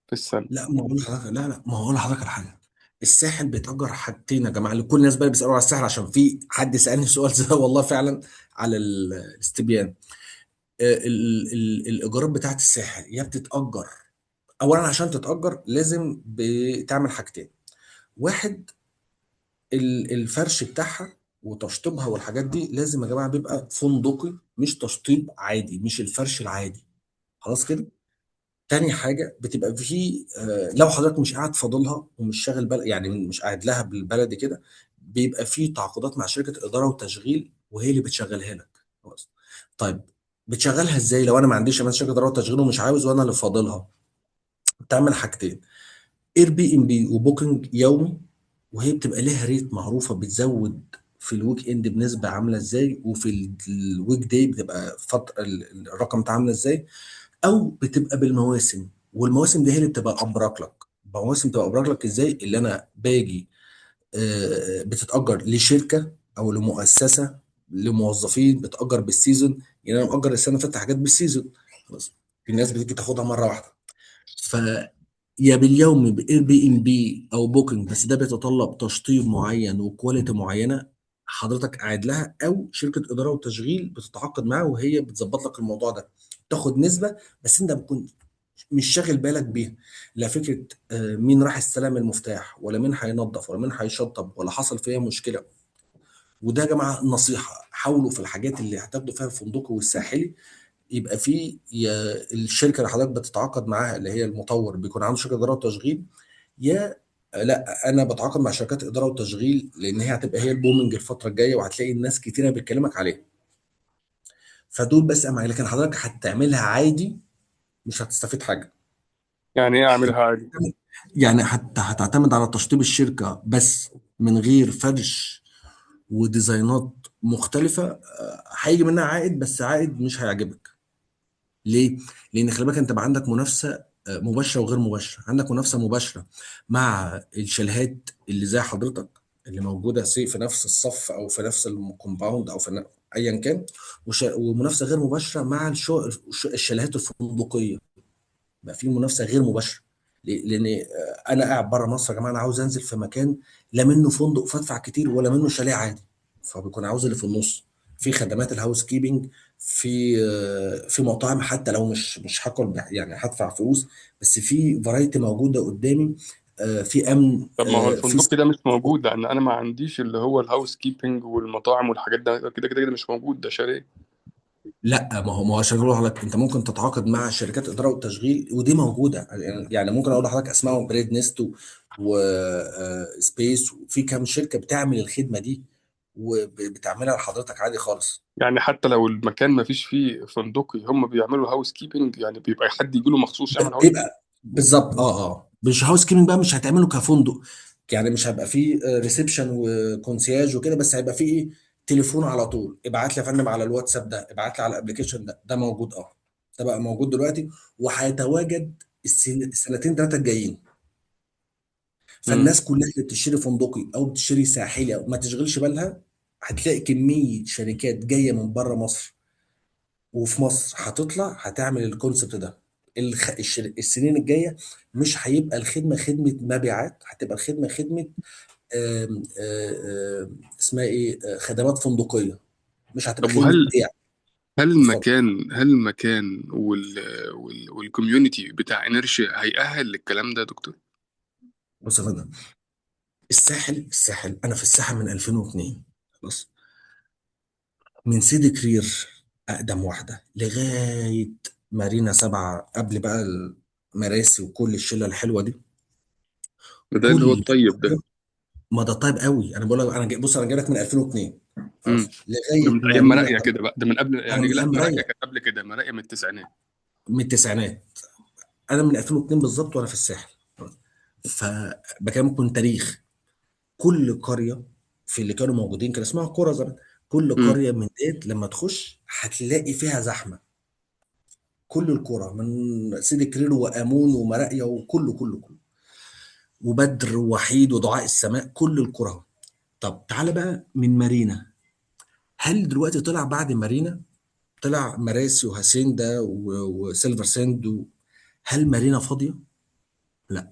في السنه. لا ما هقول لحضرتك، لا لا، ما هقول لحضرتك على حاجه. الساحل بيتأجر حاجتين يا جماعه، لكل الناس بقى اللي بيسالوا على الساحل، عشان في حد سالني سؤال زي ده والله فعلا على الاستبيان. ال الايجارات بتاعت الساحل يا بتتأجر. اولا عشان تتأجر لازم بتعمل حاجتين. واحد، الفرش بتاعها وتشطيبها والحاجات دي لازم يا جماعة بيبقى فندقي، مش تشطيب عادي، مش الفرش العادي. خلاص كده. تاني حاجة بتبقى فيه، لو حضرتك مش قاعد فاضلها ومش شاغل بال، يعني مش قاعد لها بالبلدي كده، بيبقى فيه تعاقدات مع شركة إدارة وتشغيل، وهي اللي بتشغلها لك. خلاص. طيب، بتشغلها ازاي لو انا ما عنديش مثلا شركة إدارة وتشغيل ومش عاوز وانا اللي فاضلها؟ بتعمل حاجتين: اير بي ام بي وبوكينج يومي، وهي بتبقى ليها rate معروفة، بتزود في ال weekend بنسبة عاملة ازاي، وفي ال weekday بتبقى فترة الرقم بتاعها عاملة ازاي. او بتبقى بالمواسم، والمواسم دي هي اللي بتبقى ابرك لك. المواسم بتبقى ابرك لك ازاي؟ اللي انا باجي بتتاجر لشركة او لمؤسسة لموظفين، بتاجر بال season. يعني انا مأجر السنة اللي فاتت حاجات بال season، خلاص، الناس بتيجي تاخدها مرة واحده. ف يا باليوم باير بي ام بي او بوكينج، بس ده بيتطلب تشطيب معين و quality معينة حضرتك قاعد لها، او شركة ادارة وتشغيل بتتعاقد معاها وهي بتظبط لك الموضوع ده، تاخد نسبه، بس انت بتكون مش شاغل بالك بيها. لا فكرة مين راح استلم المفتاح، ولا مين هينظف، ولا مين هيشطب، ولا حصل فيها مشكلة. وده يا جماعة نصيحه، حاولوا في الحاجات اللي هتاخدوا فيها الفندق والساحلي يبقى في يا الشركة اللي حضرتك بتتعاقد معاها اللي هي المطور بيكون عنده شركة ادارة وتشغيل، يا لا انا بتعاقد مع شركات ادارة وتشغيل، لان هي هتبقى هي ال booming الفترة الجايه، وهتلاقي الناس كتيرة بتكلمك عليها. فدول بس أهم، لكن حضرتك هتعملها عادي مش هتستفيد حاجة. يعني ايه اعملها عادي؟ يعني هتعتمد على تشطيب الشركة بس من غير فرش وديزاينات مختلفه، هيجي منها عائد، بس عائد مش هيعجبك. ليه؟ لأن خلي بالك أنت بقى عندك منافسة مباشرة وغير مباشرة. عندك منافسة مباشرة مع الشاليهات اللي زي حضرتك اللي موجودة سي في نفس الصف أو في نفس ال compound أو في أيا كان، ومنافسة غير مباشرة مع الشاليهات الفندقية. بقى في منافسة غير مباشرة. ليه؟ لأن أنا قاعد بره مصر يا جماعة، أنا عاوز أنزل في مكان لا منه فندق فادفع كتير، ولا منه شاليه عادي، فبيكون عاوز اللي في النص، في خدمات ال housekeeping، في مطاعم، حتى لو مش هاكل يعني هدفع فلوس، بس في variety موجودة قدامي، في امن، طب ما هو في. الفندق ده مش موجود، لان انا ما عنديش اللي هو ال housekeeping والمطاعم والحاجات ده، كده كده كده مش موجود، ده شاليه. لا ما هو عشان اقول لحضرتك انت ممكن تتعاقد مع شركات ادارة والتشغيل، ودي موجوده. يعني ممكن اقول لحضرتك اسمائهم: بريد نست وسبيس، وفي كام شركة بتعمل الخدمة دي وبتعملها لحضرتك عادي خالص. يعني حتى لو المكان ما فيش فيه فندقي هم بيعملوا هاوس كيبنج؟ يعني بيبقى حد يجي له مخصوص يعمل هاوس كيبنج؟ بيبقى بالظبط، اه مش housekeeping بقى، مش هتعمله كفندق، يعني مش هيبقى فيه reception و concierge وكده، بس هيبقى فيه ايه؟ تليفون على طول، ابعت لي يا فندم على الواتساب ده، ابعت لي على ال application ده، ده موجود، اه ده بقى موجود دلوقتي وهيتواجد السنتين ثلاثة الجايين. امم. فالناس كلها اللي بتشتري فندقي او بتشتري ساحلي او ما تشغلش بالها، هتلاقي كمية شركات جاية من بره مصر وفي مصر هتطلع هتعمل ال concept ده. السنين الجاية مش هيبقى الخدمة خدمة مبيعات، هتبقى الخدمة خدمة آم، آه، آم، اسمها ايه، خدمات فندقيه، مش هتبقى طب خدمة وهل، بيع. هل اتفضل. المكان هل المكان وال community بتاع انرشيا هيأهل للكلام ده يا دكتور؟ بص يا فندم، الساحل انا في الساحل من 2002، خلاص، من سيدي كرير اقدم واحدة لغاية مارينا 7 قبل بقى المراسي وكل الشلة الحلوة دي. ده اللي هو كل الطيب ده. ما ده طيب قوي، انا بقول لك انا بص، انا جاي لك من 2002، امم. خلاص، ده لغاية من ايام مارينا. مراقيه كده بقى، ده من قبل انا يعني، من لا ايام مراقيه رايق، كانت قبل كده، مراقيه من التسعينات. من التسعينات. انا من 2002 بالظبط وانا في الساحل، فبكلمكم تاريخ. كل قرية في اللي كانوا موجودين كان اسمها قرى زمان، كل امم. قرية من ديت لما تخش هتلاقي فيها زحمه. كل القرى من سيدي كرير وامون ومراقيه وكله كله كله، وبدر ووحيد ودعاء السماء، كل القرى. طب تعالى بقى من مارينا، هل دلوقتي طلع بعد مارينا، طلع مراسي وهاسيندا وسيلفر ساند هل مارينا فاضية؟ لا.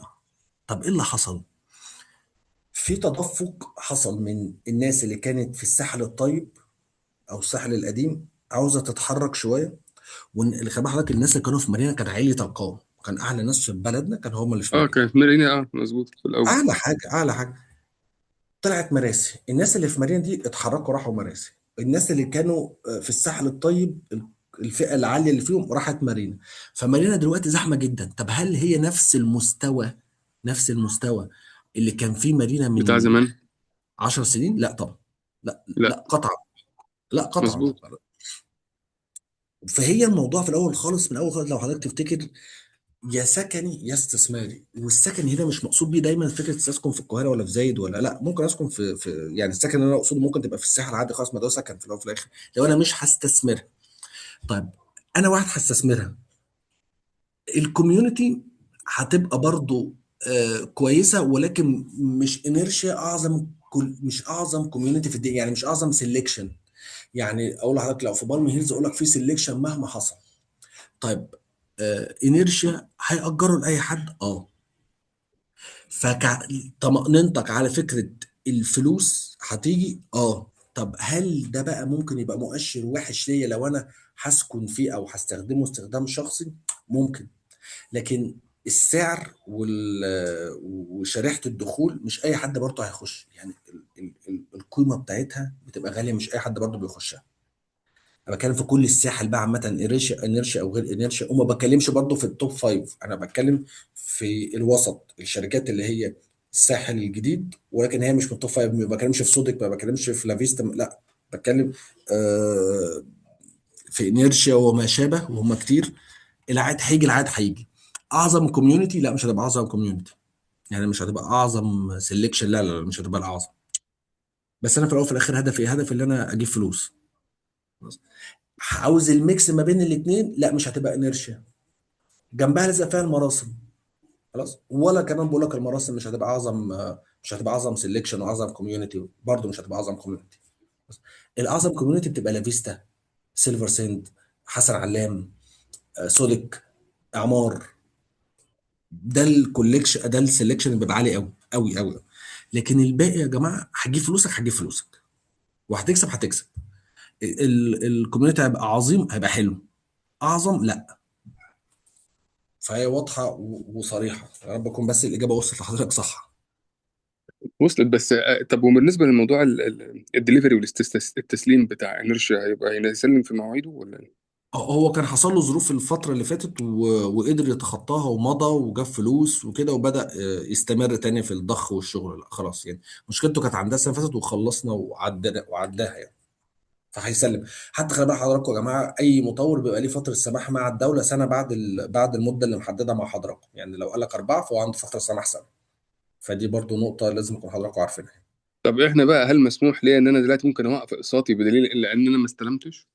طب ايه اللي حصل؟ في تدفق حصل من الناس اللي كانت في الساحل الطيب او الساحل القديم، عاوزه تتحرك شويه. واللي خلي بالك حضرتك، الناس اللي كانوا في مارينا كان عالية القوم، كان اعلى ناس في بلدنا كان هم اللي في اه مارينا. كانت مارينا، اه مظبوط في الاول. اعلى حاجه، اعلى حاجه. طلعت مراسي، الناس اللي في مارينا دي اتحركوا راحوا مراسي. الناس اللي كانوا في الساحل الطيب، الفئة العالية اللي فيهم راحت مارينا. فمارينا دلوقتي زحمة جدا. طب هل هي نفس المستوى، نفس المستوى اللي كان فيه مارينا بتاع من زمان. 10 سنين؟ لا طبعا، لا لا. لا قطعا، لا قطعا. مظبوط. فهي الموضوع في الاول خالص، من اول خالص لو حضرتك تفتكر، يا سكني يا استثماري. والسكن هنا مش مقصود بيه دايما فكرة اسكن في القاهرة ولا في زايد ولا لا، ممكن اسكن في يعني السكن اللي انا اقصده ممكن تبقى في الساحل عادي خالص، ما ده سكن في الاول وفي الاخر لو انا مش هستثمرها. طيب انا واحد هستثمرها، ال community هتبقى برضو كويسه، ولكن مش انيرشيا اعظم، كل مش اعظم community في الدنيا، يعني مش اعظم selection. يعني اقول لحضرتك لو في بالم هيلز اقول لك في selection مهما حصل. طيب انيرشيا هيأجروا لاي حد، فطمأنينتك على فكرة الفلوس هتيجي. طب هل ده بقى ممكن يبقى مؤشر وحش ليا لو انا هسكن فيه او هستخدمه استخدام شخصي؟ ممكن. لكن السعر وشريحة الدخول مش اي حد برضه هيخش، يعني القيمة بتاعتها بتبقى غالية، مش اي حد برضه بيخشها. انا بتكلم في كل الساحل بقى عامة، انيرشيا او غير انيرشيا، وما بتكلمش برضه في ال top five، انا بتكلم في الوسط، الشركات اللي هي الساحل الجديد ولكن هي مش من ال top five. ما بتكلمش في سوديك، ما بتكلمش في لافيستا، لا بتكلم في انيرشيا وما شابه، وهم كتير. العائد هيجي، العائد هيجي. اعظم community؟ لا مش هتبقى اعظم community، يعني مش هتبقى اعظم selection، لا لا لا مش هتبقى الاعظم. بس انا في الاول وفي الاخر هدفي ايه؟ هدفي ان انا اجيب فلوس. عاوز ال mix ما بين الاثنين؟ لا مش هتبقى انيرشيا، جنبها لازق فيها المراسم، خلاص. ولا كمان بقول لك المراسم مش هتبقى اعظم، مش هتبقى اعظم selection واعظم community، برضه مش هتبقى اعظم community. الاعظم community بتبقى لافيستا، سيلفر ساند، حسن علام، سوديك، اعمار. ده ال collection، ده ال selection اللي بيبقى عالي قوي قوي قوي. لكن الباقي يا جماعة هتجيب فلوسك، هتجيب فلوسك، وهتكسب، هتكسب. ال community هيبقى عظيم، هيبقى حلو. اعظم لا. فهي واضحة وصريحة، يا رب اكون بس الاجابة وصلت لحضرتك صح. وصلت. بس طب وبالنسبة للموضوع الدليفري والتسليم بتاع انرشيا، هيبقى هيسلم في مواعيده ولا إيه؟ هو كان حصل له ظروف الفترة اللي فاتت وقدر يتخطاها ومضى وجاب فلوس وكده، وبدأ يستمر تاني في الضخ والشغل. لا خلاص يعني مشكلته كانت عندها السنة اللي فاتت وخلصنا وعدنا وعداها يعني، فهيسلم. حتى خلي بال حضراتكم يا جماعة، أي مطور بيبقى ليه فترة سماح مع الدولة سنة بعد بعد المدة اللي محددها مع حضراتكم، يعني لو قال لك 4 فهو عنده فترة سماح سنة. فدي برضو نقطة لازم يكون حضراتكم عارفينها. طب احنا بقى هل مسموح لي ان انا دلوقتي ممكن اوقف اقساطي بدليل لان انا ما استلمتش؟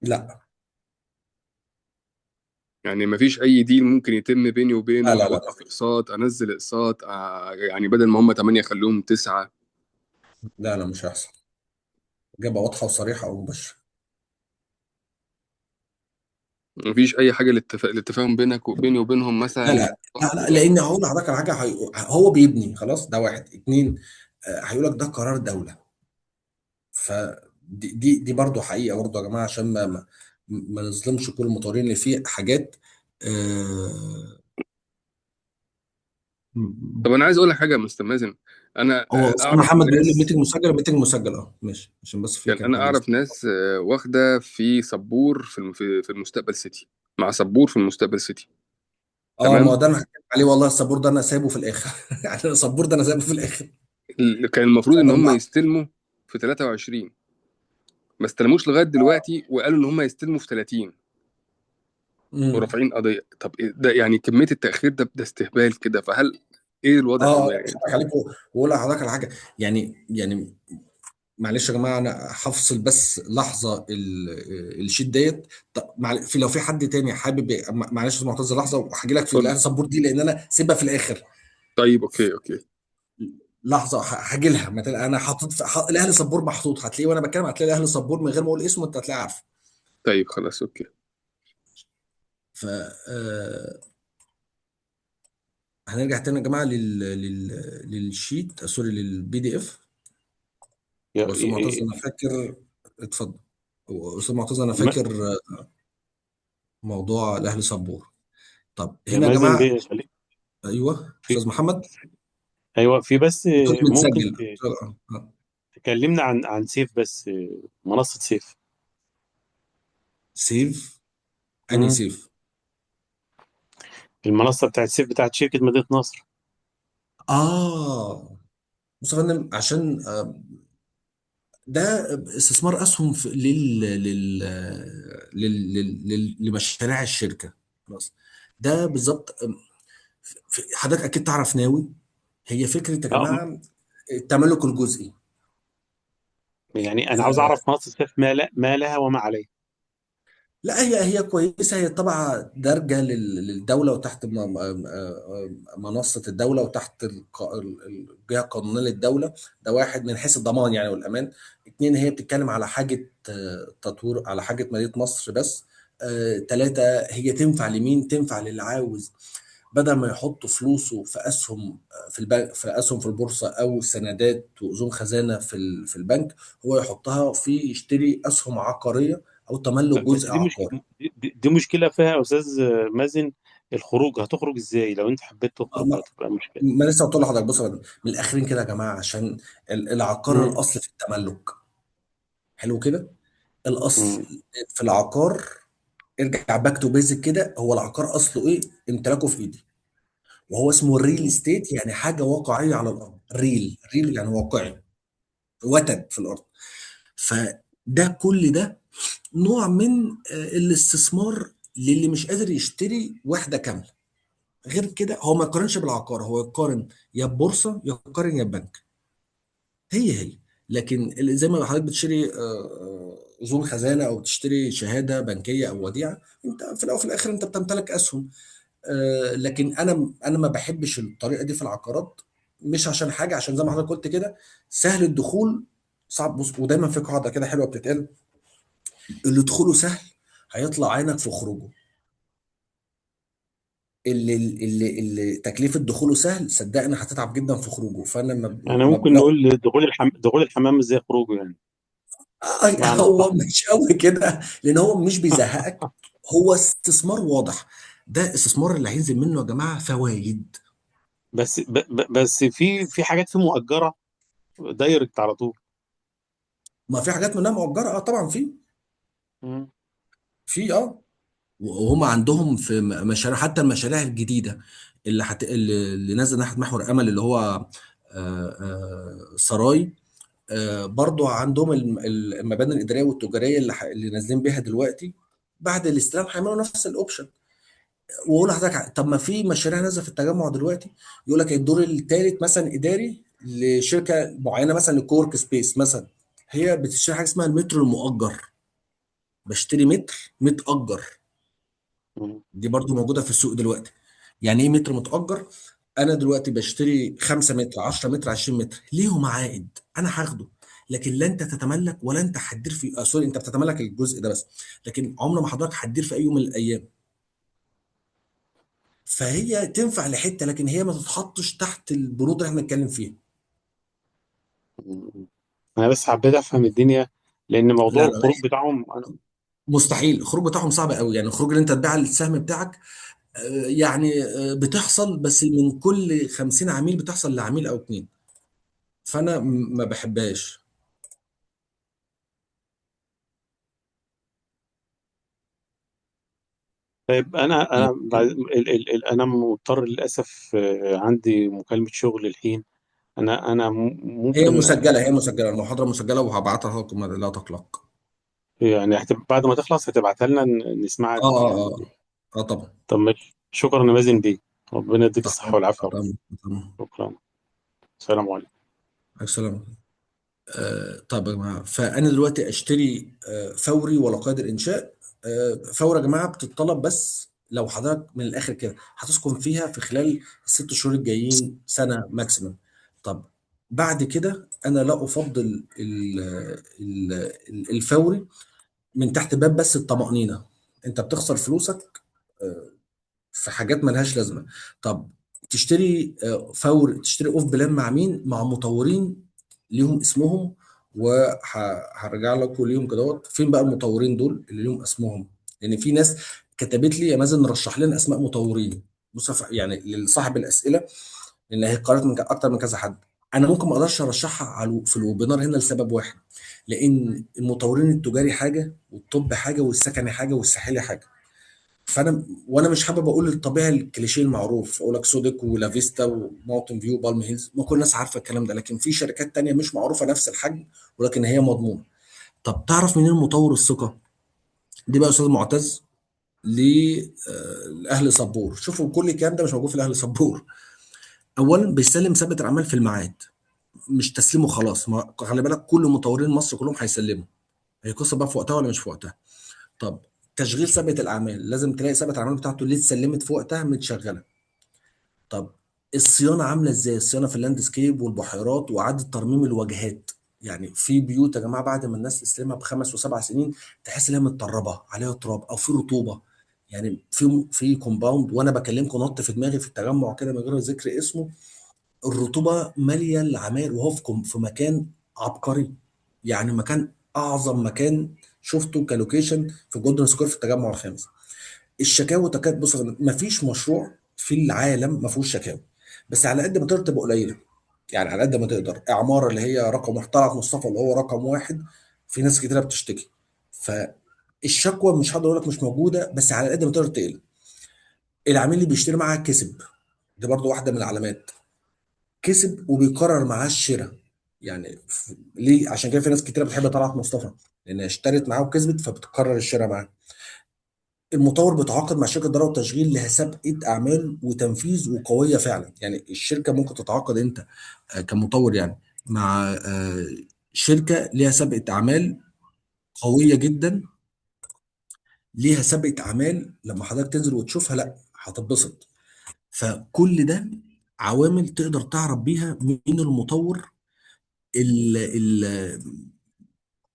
لا يعني ما فيش اي deal ممكن يتم بيني لا وبينه؟ لا لا اوقف اقساط، انزل اقساط، يعني بدل ما هم 8 خلوهم 9. لا لا، مش هيحصل. إجابة واضحة وصريحة ومباشرة. مفيش اي حاجة للتفاهم بينك وبيني وبينهم لا مثلا؟ لا لا لا، لان هقول لحضرتك على حاجه، هو بيبني خلاص، ده واحد اتنين. هيقول لك ده قرار دولة. فدي دي دي برضو حقيقة برضو يا جماعه، عشان ما نظلمش كل المطورين اللي فيه حاجات. آه، طب انا عايز اقول لك حاجة يا مستر مازن. انا هو استاذ اعرف محمد بيقول لي ناس، ال meeting مسجل، ال meeting مسجل، اه ماشي، عشان بس في يعني كان انا حد بس. اعرف ناس واخده في سبور في المستقبل سيتي، مع سبور في المستقبل سيتي. اه، ما هو تمام. ده انا هتكلم عليه والله، السبور ده انا سايبه في الاخر. يعني السبور ده انا سايبه في الاخر. اللي كان المفروض ان اتفضل هم معاك. يستلموا في 23، ما استلموش لغاية دلوقتي، وقالوا ان هم يستلموا في 30، امم. ورافعين قضيه. طب إيه ده يعني؟ كمية التاخير ده استهبال كده. فهل ايه الوضع اه، ده مش يعني؟ هضحك عليكم واقول لحضرتك على حاجه. يعني معلش يا جماعه، انا هفصل بس لحظة ال sheet ديت. طب في لو في حد تاني حابب معلش يا معتز لحظه، وهاجي لك في اتفضل. الاهلي سبورت دي لان انا سيبها في الاخر. طيب okay okay. لحظة هاجي لها، ما تقلق، انا حاطط في الاهلي سبور محطوط، هتلاقيه وانا بتكلم، هتلاقي الاهلي سبور من غير ما اقول اسمه انت هتلاقيه عارفه. طيب خلاص okay. ف هنرجع تاني يا جماعة لل sheet، sorry، لل PDF. يا واستاذ معتز انا فاكر، اتفضل. استاذ معتز انا ما- فاكر موضوع الاهلي سبور. طب يا هنا يا مازن جماعة، بيه خليك ايوه في. استاذ محمد ايوه في، بس بتقول ممكن متسجل. آه. تكلمنا عن سيف بس، منصة سيف. سيف؟ اني مم. سيف؟ المنصة بتاعت سيف بتاعت شركة مدينة نصر. اه، بص يا فندم، عشان ده استثمار اسهم في لل لل لل, لل... لل... لمشاريع الشركة. خلاص، ده بالظبط. حضرتك اكيد تعرف ناوي، هي فكرة يا اه، جماعة التملك الجزئي. يعني انا عاوز اعرف منصة سيف ما لا ما لها وما عليها. لا، هي كويسه، هي طبعا دارجه للدولة وتحت منصة الدولة وتحت الجهة القانونية للدوله. ده واحد من حيث الضمان يعني والامان. اتنين، هي بتتكلم على حاجة تطوير، على حاجة مدينة نصر بس. تلاتة، هي تنفع لمين؟ تنفع للي عاوز بدل ما يحط فلوسه في اسهم في البنك، في اسهم في البورصة او سندات واذون خزانه في البنك، هو يحطها في، يشتري اسهم عقارية او تملك بس جزء دي عقاري. مشكلة، دي مشكلة فيها يا استاذ مازن. الخروج هتخرج ازاي؟ لو انت حبيت تخرج ما, هتبقى مشكلة. ما لسه هقول لحضرتك. بص يا فندم، من الاخرين كده يا جماعه، عشان العقار مم. الاصل في التملك. حلو كده، الاصل مم. في العقار، ارجع back to basic كده، هو العقار اصله ايه؟ امتلاكه في ايدي، وهو اسمه ال real مم. estate، يعني حاجة واقعية على الارض. real، real يعني واقعي، وتد في الارض. فده كل ده نوع من الاستثمار للي مش قادر يشتري وحده كاملة. غير كده هو ما يقارنش بالعقار، هو يقارن يا ببورصه يا يقارن يا ببنك، هي. لكن زي ما حضرتك بتشتري اذون خزانه او بتشتري شهادة بنكيه او وديعة، انت في الاول وفي الاخر انت بتمتلك اسهم. لكن انا ما بحبش الطريقة دي في العقارات، مش عشان حاجة، عشان زي ما حضرتك قلت كده سهل الدخول صعب. بص، ودايما في قاعدة كده حلوة بتتقال، اللي دخوله سهل هيطلع عينك في خروجه. اللي تكلفة دخوله سهل صدقني هتتعب جدا في خروجه. فانا ما يعني ما ممكن لا، نقول دخول الحمام ازاي خروجه يعني. معنى هو صح. مش قوي كده لان هو مش بيزهقك، هو استثمار واضح. ده استثمار اللي هينزل منه يا جماعة فوايد. بس بس في حاجات في مؤجرة direct على طول. ما في حاجات منها مؤجره، اه طبعا في، مم. في اه، وهم عندهم في مشاريع، حتى المشاريع الجديدة اللي نازله ناحية محور امل، اللي هو سراي، برضو عندهم المباني الادارية والتجاريه اللي نازلين بيها دلوقتي بعد الاستلام هيعملوا نفس ال option. واقول لحضرتك، طب ما في مشاريع نازله في التجمع دلوقتي، يقول لك الدور الثالث مثلا اداري لشركة معينة، مثلا ل co-work space مثلا، هي بتشتري حاجة اسمها المتر المؤجر، بشتري متر متأجر. مم. دي برضو موجودة في السوق دلوقتي. يعني ايه متر متأجر؟ انا دلوقتي بشتري 5 متر، 10 متر، 20 متر، ليهم عائد انا هاخده. لكن لا انت تتملك ولا انت هتدير في sorry، انت بتتملك الجزء ده بس، لكن عمر ما حضرتك هتدير في اي يوم من الايام. فهي تنفع لحته، لكن هي ما تتحطش تحت البنود اللي احنا بنتكلم فيها. انا بس حبيت افهم الدنيا، لان موضوع لا لا لا، الخروج بتاعهم انا. مستحيل. الخروج بتاعهم صعب قوي، يعني الخروج اللي انت تبيع السهم بتاعك يعني بتحصل بس من كل 50 عميل بتحصل لعميل او اتنين، فانا ما بحبهاش. طيب انا بعد ال ال ال انا مضطر للاسف، عندي مكالمة شغل الحين. انا هي ممكن مسجله، هي مسجله، المحاضرة مسجله وهبعتها لكم، لا تقلق. يعني بعد ما تخلص هتبعتها لنا نسمعها اه اه يعني. اه اه طبعا. طب ماشي، شكرا يا مازن بيه، ربنا يديك تحت الصحة امرك، والعافية. تحت امرك، تحت امرك. شكرا. السلام عليكم. عليك السلام. طيب يا جماعة، فانا دلوقتي اشتري فوري ولا قيد الانشاء؟ فوري يا جماعة بتتطلب، بس لو حضرتك من الاخر كده هتسكن فيها في خلال الست شهور الجايين، سنة maximum. طب بعد كده انا لا افضل الفوري من تحت باب بس الطمأنينة. انت بتخسر فلوسك في حاجات ملهاش لازمه. طب تشتري فور، تشتري off plan مع مين؟ مع مطورين ليهم اسمهم، وهرجع لكم ليهم كدهوت. فين بقى المطورين دول اللي ليهم اسمهم؟ لان في ناس كتبت لي يا مازن رشح لنا اسماء مطورين. بص يعني لصاحب الاسئلة، لان هي قررت من اكتر من كذا حد. انا ممكن ما اقدرش ارشحها على في ال webinar هنا لسبب واحد، لان المطورين التجاري حاجة، والطب حاجة، والسكني حاجة، والساحلي حاجة. وانا مش حابب اقول الطبيعي الكليشيه المعروف، اقول لك سوديك ولافيستا وماونتن فيو بالم هيلز، ما كل الناس عارفه الكلام ده، لكن في شركات تانية مش معروفة نفس الحجم ولكن هي مضمونه. طب تعرف منين المطور الثقة؟ دي بقى يا استاذ معتز لاهل صبور. شوفوا كل الكلام ده مش موجود في الاهل صبور. اولا بيسلم ثابت الاعمال في الميعاد، مش تسليمه خلاص. ما خلي بالك كل مطورين مصر كلهم هيسلموا، هي قصة بقى في وقتها ولا مش في وقتها. طب تشغيل سابقه الاعمال، لازم تلاقي سابقه الاعمال بتاعته اللي اتسلمت في وقتها متشغله. طب الصيانة عامله ازاي؟ الصيانة في ال landscape والبحيرات واعاده ترميم الواجهات. يعني في بيوت يا جماعة بعد ما الناس تستلمها بخمس وسبع سنين تحس انها متطربه، عليها تراب او في رطوبة. يعني في compound، وانا بكلمكم نط في دماغي في التجمع كده من غير ذكر اسمه، الرطوبة ماليه العماير، وهو في مكان عبقري، يعني مكان اعظم مكان شفته ك location في جولدن سكوير في التجمع الخامس. الشكاوى تكاد، بص ما فيش مشروع في العالم ما فيهوش شكاوى، بس على قد ما تقدر تبقى قليله، يعني على قد ما تقدر. اعمار اللي هي رقم واحد، طلعت مصطفى اللي هو رقم واحد، في ناس كتيرة بتشتكي، فالشكوى مش هقدر اقول لك مش موجودة، بس على قد ما تقدر تقل. العميل اللي بيشتري معاك كسب، دي برضو واحدة من العلامات، كسب وبيكرر معاه الشراء. يعني ليه؟ عشان كده في ناس كتيرة بتحب طلعت مصطفى، لان اشترت معاه وكسبت فبتكرر الشراء معاه. المطور بيتعاقد مع شركة ادارة وتشغيل لها سابقه اعمال وتنفيذ وقويه فعلا. يعني الشركة ممكن تتعاقد انت كمطور يعني مع شركة ليها سابقه اعمال قوية جدا، ليها سابقه اعمال لما حضرتك تنزل وتشوفها لا هتتبسط. فكل ده عوامل تقدر تعرف بيها مين المطور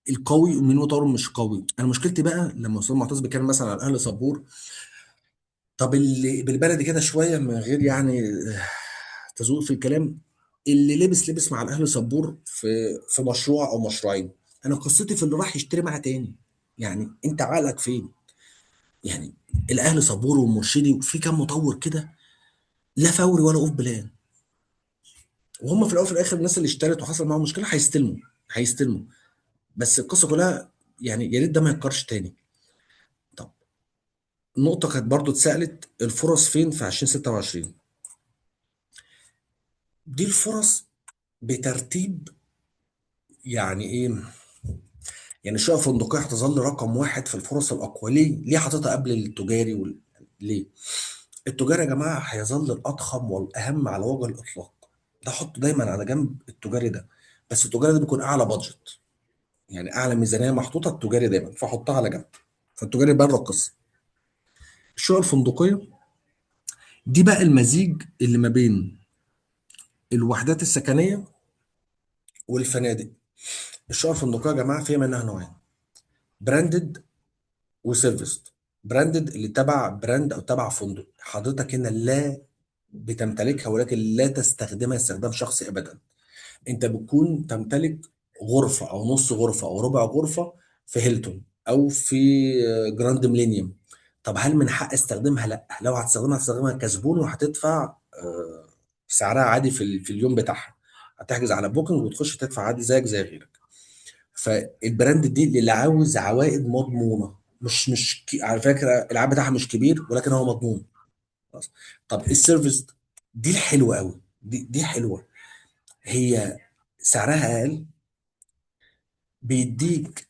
القوي ومين المطور مش قوي. انا مشكلتي بقى لما استاذ معتز بيتكلم مثلا على اهل صبور، طب اللي بالبلدي كده شوية من غير يعني تزويق في الكلام، اللي لبس مع الاهل صبور في مشروع او مشروعين، انا قصتي في اللي راح يشتري معاه تاني. يعني انت عقلك فين؟ يعني الاهل صبور والمرشدي وفي كام مطور كده لا فوري ولا off plan، وهم في الاول وفي الاخر الناس اللي اشترت وحصل معاهم مشكلة هيستلموا، بس القصة كلها يعني يا ريت ده ما يتكررش تاني. طب نقطة كانت برضو اتسالت، الفرص فين في 2026؟ دي الفرص بترتيب. يعني ايه؟ يعني الشقة الفندقية هتظل رقم واحد في الفرص الاقوى. ليه؟ ليه حاططها قبل التجاري ليه؟ التجاري يا جماعة هيظل الاضخم والاهم على وجه الاطلاق، ده حطه دايما على جنب التجاري ده، بس التجاري ده بيكون اعلى بادجت، يعني اعلى ميزانية محطوطة التجاري دايما، فحطها على جنب، فالتجاري بره القصة. الشقق الفندقية دي بقى المزيج اللي ما بين الوحدات السكنية والفنادق. الشقق الفندقية يا جماعة فيها منها نوعين: branded و serviced. branded اللي تبع brand او تبع فندق، حضرتك هنا لا بتمتلكها ولكن لا تستخدمها استخدام شخصي ابدا. انت بتكون تمتلك غرفة او نص غرفة او ربع غرفة في هيلتون او في جراند ميلينيوم. طب هل من حق استخدمها؟ لا، لو هتستخدمها هتستخدمها كزبون وهتدفع سعرها عادي في اليوم بتاعها. هتحجز على بوكينج وتخش تدفع عادي زيك زي غيرك. فال brand دي اللي عاوز عوائد مضمونه، مش مش على فكرة العائد بتاعها مش كبير ولكن هو مضمون. خلاص. طب ال service دي الحلوة قوي، دي حلوة، هي سعرها اقل، بيديك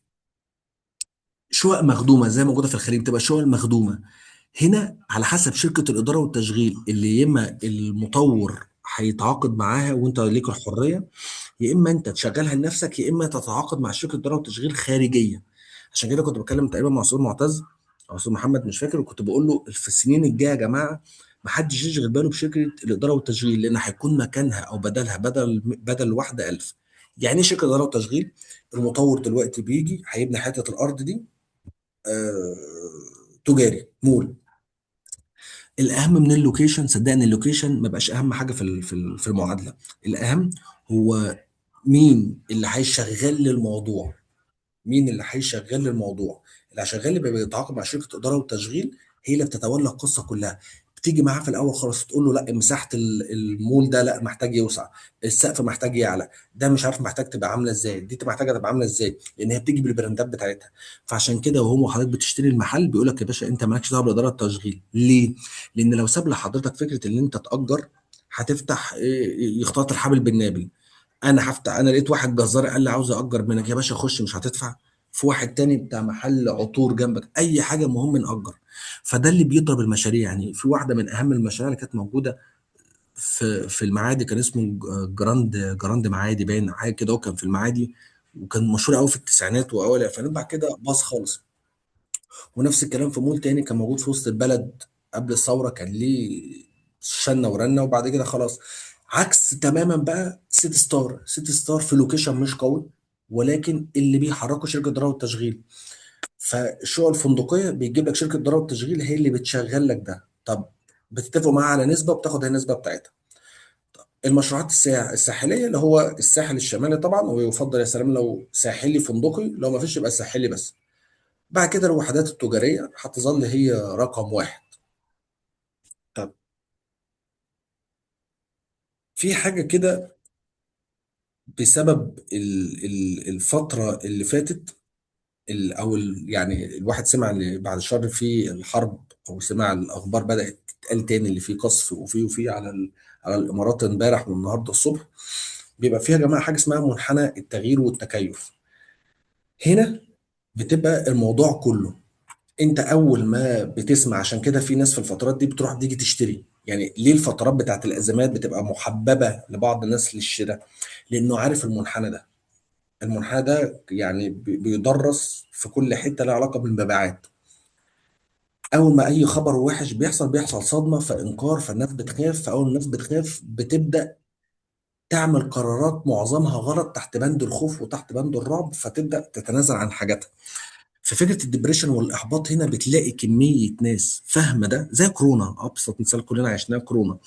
شقق مخدومة زي موجودة في الخليج، بتبقى شقق مخدومة. هنا على حسب شركة الادارة والتشغيل اللي يا اما المطور هيتعاقد معاها وانت ليك الحرية، يا اما انت تشغلها لنفسك، يا اما تتعاقد مع شركة ادارة وتشغيل خارجية. عشان كده كنت بتكلم تقريبا مع استاذ معتز او استاذ محمد مش فاكر، وكنت بقول له في السنين الجاية يا جماعة ما حدش يشغل باله بشركه الادارة والتشغيل، لان هيكون مكانها او بدلها بدل واحدة 1000. يعني ايه شركة ادارة وتشغيل؟ المطور دلوقتي بيجي هيبني حتة الارض دي تجاري مول. الاهم من ال location، صدقني ال location ما بقاش اهم حاجة في المعادلة. الاهم هو مين اللي هيشغل لي الموضوع، مين اللي هيشغل لي الموضوع. اللي هيشغل لي بيبقى بيتعاقد مع شركة ادارة وتشغيل، هي اللي بتتولى القصة كلها. بتيجي معاه في الاول خالص تقول له لا مساحة المول ده لا محتاج يوسع، السقف محتاج يعلى، ده مش عارف محتاج تبقى عامله ازاي، دي محتاجه تبقى عامله ازاي، لان هي بتيجي بالبراندات بتاعتها. فعشان كده وهو حضرتك بتشتري المحل بيقول لك يا باشا انت مالكش دعوه بالادارة التشغيل. ليه؟ لان لو ساب لحضرتك فكرة ان انت تاجر هتفتح يختلط الحبل بالنابل. انا هفتح، انا لقيت واحد جزار قال لي عاوز اجر منك يا باشا، خش مش هتدفع. في واحد تاني بتاع محل عطور جنبك، اي حاجة المهم نأجر. فده اللي بيضرب المشاريع. يعني في واحدة من اهم المشاريع اللي كانت موجودة في المعادي، كان اسمه جراند معادي باين حاجة كده، وكان في المعادي وكان مشهور قوي في التسعينات واول الالفينات، بعد كده باظ خالص. ونفس الكلام في مول تاني كان موجود في وسط البلد قبل الثورة، كان ليه شنه ورنه وبعد كده خلاص. عكس تماما بقى سيتي ستار. سيتي ستار في location مش قوي، ولكن اللي بيحركوا شركة ادارة والتشغيل. فالشقق الفندقية بيجيب لك شركة ادارة والتشغيل هي اللي بتشغل لك ده. طب بتتفقوا معاها على نسبه وبتاخد هي النسبة بتاعتها. المشروعات الساحلية اللي هو الساحل الشمالي طبعا، ويفضل يا سلام لو ساحلي فندقي، لو ما فيش يبقى ساحلي بس. بعد كده الوحدات التجارية هتظل هي رقم واحد. طب في حاجة كده بسبب الفترة اللي فاتت، يعني الواحد سمع اللي بعد الشر في الحرب، او سمع الاخبار بدات تتقال تاني اللي فيه قصف وفيه على الامارات امبارح والنهارده الصبح. بيبقى فيها يا جماعة حاجة اسمها منحنى التغيير والتكيف. هنا بتبقى الموضوع كله انت اول ما بتسمع، عشان كده في ناس في الفترات دي بتروح تيجي تشتري. يعني ليه الفترات بتاعت الازمات بتبقى محببة لبعض الناس للشراء؟ لانه عارف المنحنى ده. المنحنى ده يعني بيدرس في كل حتة لها علاقة بالمبيعات. اول ما اي خبر وحش بيحصل صدمة، فانكار، فالناس بتخاف، فاول الناس بتخاف بتبدا تعمل قرارات معظمها غلط تحت بند الخوف وتحت بند الرعب، فتبدا تتنازل عن حاجاتها. ففكره ال depression والاحباط هنا بتلاقي كمية ناس فاهمه ده، زي كورونا ابسط مثال كلنا عشناه كورونا،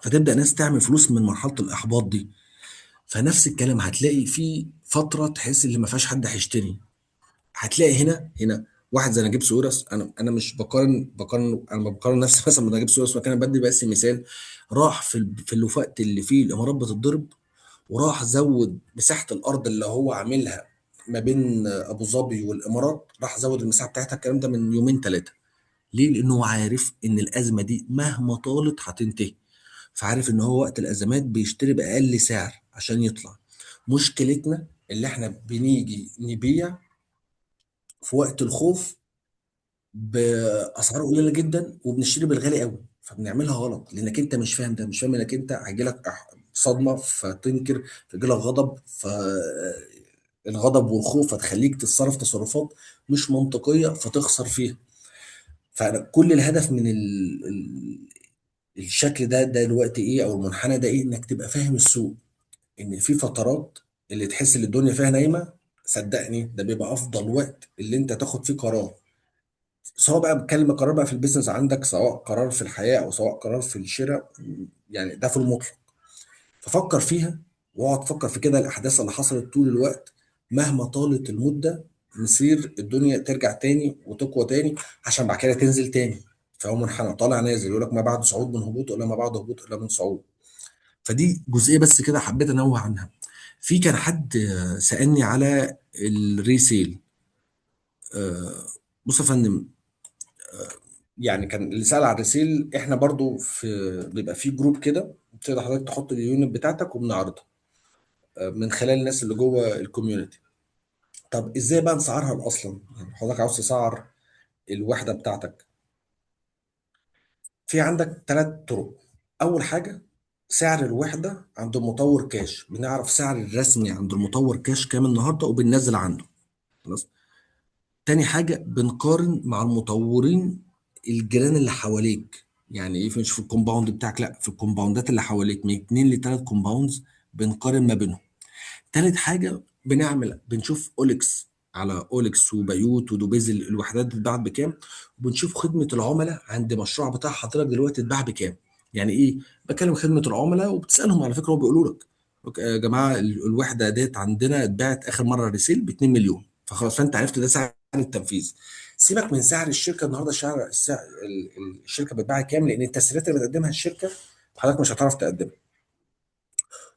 فتبدا ناس تعمل فلوس من مرحلة الاحباط دي. فنفس الكلام هتلاقي في فترة تحس اللي ما فيهاش حد هيشتري. هتلاقي هنا واحد زي نجيب ساويرس، انا مش بقارن، انا بقارن نفسي مثلا بنجيب ساويرس مكان، بدي بس مثال، راح في الوقت اللي فيه الامارات بتتضرب، وراح زود مساحة الارض اللي هو عاملها ما بين ابو ظبي والامارات، راح زود المساحة بتاعتها. الكلام ده من يومين ثلاثة. ليه؟ لانه عارف ان الازمة دي مهما طالت هتنتهي، فعارف ان هو وقت الازمات بيشتري باقل سعر عشان يطلع. مشكلتنا اللي احنا بنيجي نبيع في وقت الخوف باسعار قليله جدا وبنشتري بالغالي قوي، فبنعملها غلط، لانك انت مش فاهم ده، مش فاهم انك انت هيجيلك صدمة فتنكر، فيجيلك غضب، فالغضب والخوف فتخليك تتصرف تصرفات مش منطقية فتخسر فيها. فانا كل الهدف من الشكل ده دلوقتي ايه، او المنحنى ده ايه، انك تبقى فاهم السوق، ان في فترات اللي تحس ان الدنيا فيها نايمة، صدقني ده بيبقى افضل وقت اللي انت تاخد فيه قرار، سواء بقى بتكلم قرار بقى في ال business عندك، سواء قرار في الحياة، او سواء قرار في الشراء، يعني ده في المطلق. ففكر فيها، واقعد فكر في كده الاحداث اللي حصلت طول الوقت، مهما طالت المدة مسير الدنيا ترجع تاني وتقوى تاني، عشان بعد كده تنزل تاني. فهو منحنى طالع نازل، يقول لك ما بعد صعود من هبوط الا ما بعد هبوط الا من صعود. فدي جزئية بس كده حبيت انوه عنها. في كان حد سالني على ال resale. بص يا فندم، يعني كان اللي سأل على ال resale، احنا برضو في بيبقى في group كده تقدر حضرتك تحط ال unit بتاعتك وبنعرضها من خلال الناس اللي جوه ال community. طب ازاي بقى نسعرها اصلا؟ يعني حضرتك عاوز تسعر الوحدة بتاعتك، في عندك 3 طرق. اول حاجة، سعر الوحدة عند المطور كاش، بنعرف سعر الرسمي عند المطور كاش كام النهارده وبننزل عنده خلاص. تاني حاجة، بنقارن مع المطورين الجيران اللي حواليك، يعني ايه؟ مش في ال compound بتاعك، لا، في الكومباوندات اللي حواليك من 2 ل 3 compounds بنقارن ما بينهم. تالت حاجة، بنشوف OLX، على OLX وبيوت ودوبيزل الوحدات بتتباع بكام، وبنشوف خدمة العملاء عند مشروع بتاع حضرتك دلوقتي اتباع بكام. يعني ايه؟ بكلم خدمة العملاء وبتسالهم، على فكرة وبيقولوا لك يا جماعة الوحدة ديت عندنا اتباعت اخر مرة resale ب 2 مليون، فخلاص، فانت عرفت ده سعر التنفيذ. سيبك من سعر الشركة النهارده، سعر الشركة بتباع كام، لان التسهيلات اللي بتقدمها الشركة حضرتك مش هتعرف تقدمها.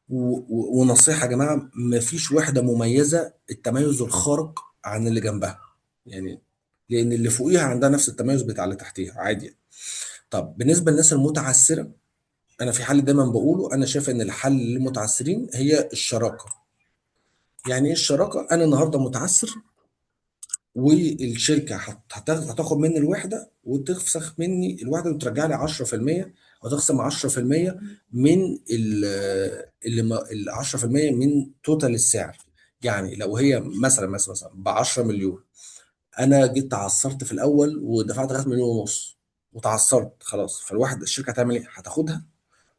ونصيحة يا جماعة، مفيش وحده مميزة التميز الخارق عن اللي جنبها، يعني لان اللي فوقيها عندها نفس التميز بتاع اللي تحتيها عادي يعني. طب بالنسبة للناس المتعسره، انا في حل دايما بقوله، انا شايف ان الحل للمتعسرين هي الشراكة. يعني ايه الشراكة؟ انا النهارده متعسر والشركة هتاخد مني الوحدة وتفسخ مني الوحدة وترجع لي 10%، وتخصم 10% من اللي ال 10% من total السعر. يعني لو هي مثلا مثلا مثلا ب 10 مليون، انا جيت تعثرت في الاول ودفعت 3 مليون ونص وتعثرت خلاص، فالواحد الشركة هتعمل ايه؟ هتاخدها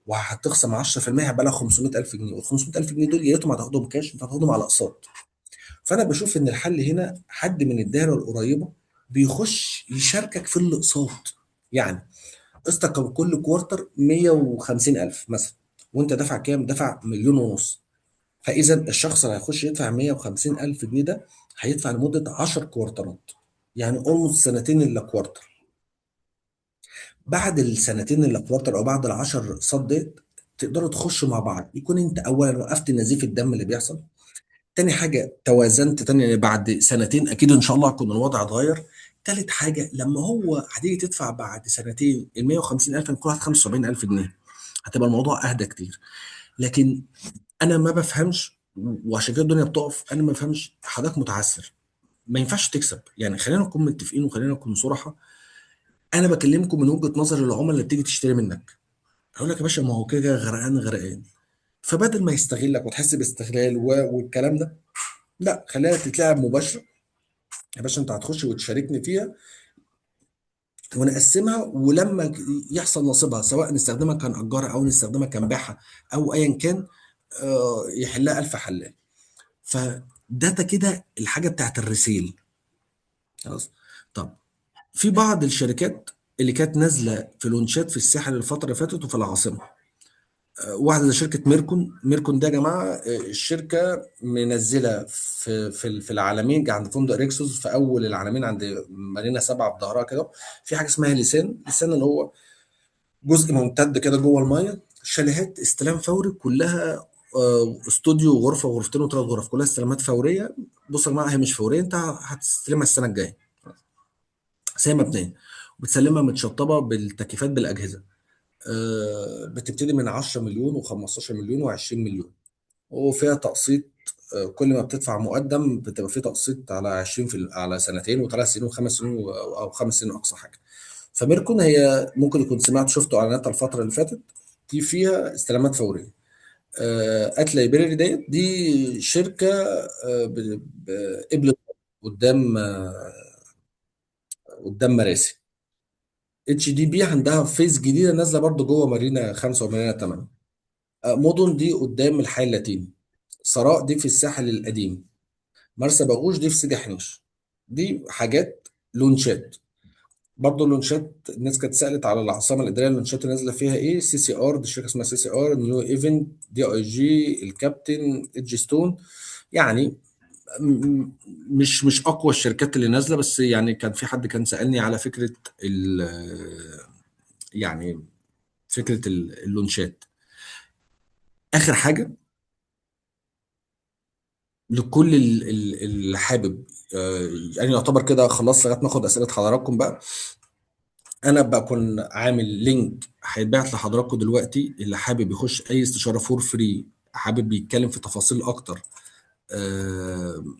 وهتخصم 10%، هيبقى لها 500,000 جنيه، وال 500,000 جنيه دول يا ريتهم هتاخدهم كاش، انت هتاخدهم على اقساط. فانا بشوف ان الحل هنا حد من الدائرة القريبة بيخش يشاركك في الاقساط. يعني قسطك كان كل quarter 150,000 مثلا، وانت دافع كام؟ دافع مليون ونص. فاذا الشخص اللي هيخش يدفع 150,000 جنيه ده هيدفع لمدة 10 كوارترات، يعني almost سنتين الا quarter. بعد السنتين الا quarter او بعد ال10 اقساط ديت تقدروا تخشوا مع بعض، يكون انت اولا وقفت نزيف الدم اللي بيحصل، تاني حاجة توازنت تاني بعد سنتين اكيد ان شاء الله هيكون الوضع اتغير، تالت حاجة لما هو هتيجي تدفع بعد سنتين ال 150,000 كل واحد 75,000 جنيه، هتبقى الموضوع اهدى كتير. لكن انا ما بفهمش، وعشان كده الدنيا بتقف، انا ما بفهمش حضرتك متعسر ما ينفعش تكسب. يعني خلينا نكون متفقين وخلينا نكون صراحة، انا بكلمكم من وجهه نظر العملاء اللي بتيجي تشتري منك، هقول لك يا باشا ما هو كده غرقان غرقان، فبدل ما يستغلك وتحس باستغلال والكلام ده، لا خليها تتلعب مباشرة يا باشا، انت هتخش وتشاركني فيها ونقسمها، ولما يحصل نصيبها سواء نستخدمها كنأجرها او نستخدمها كنبيعها او ايا كان، يحلها الف حلال. فده كده الحاجة بتاعت ال resale خلاص. طب في بعض الشركات اللي كانت نازله في لونشات في الساحل الفترة اللي فاتت وفي العاصمة، واحدة زي شركة ميركون. ميركون ده يا جماعة، الشركة منزله في العالمين عند فندق ريكسوس في اول العالمين عند مارينا 7 بظهرها كده، في حاجة اسمها لسان، لسان اللي هو جزء ممتد كده جوه المية، شاليهات استلام فوري كلها، استوديو وغرفه وغرفتين وثلاث غرف، كلها استلامات فورية. بص يا جماعة هي مش فورية، انت هتستلمها السنة الجاية، بس هي مبنية وبتسلمها متشطبه بالتكييفات بالاجهزة. بتبتدي من 10 مليون و15 مليون و20 مليون، وفيها تقسيط، كل ما بتدفع مقدم بتبقى في تقسيط على 20 في على سنتين وثلاث سنين وخمس سنين او 5 سنين اقصى حاجة. فميركون هي ممكن يكون سمعت شفتوا اعلاناتها الفترة اللي فاتت دي، فيها استلامات فورية. ات لايبراري ديت دي شركة قبل قدام مراسي. HDB عندها phase جديدة نازله برضو جوه مارينا 5 ومارينا 8. مدن دي قدام الحي اللاتيني. سراء دي في الساحل القديم، مرسى باغوش دي في سيدي حنيش. دي حاجات لونشات. برضه لونشات الناس كانت سالت على العاصمة الادارية، اللونشات اللي نازله فيها ايه؟ سي سي ار، دي شركة اسمها سي سي ار، نيو ايفنت، دي اي جي، الكابتن، ايدج ستون. يعني مش اقوى الشركات اللي نازله، بس يعني كان في حد كان سالني على فكرة ال يعني فكرة اللونشات. اخر حاجة لكل اللي حابب، يعني يعتبر كده خلاص لغاية ما اخد اسئلة حضراتكم بقى. انا بكون عامل link هيتبعت لحضراتكم دلوقتي، اللي حابب يخش اي استشاره for free، حابب يتكلم في تفاصيل اكتر،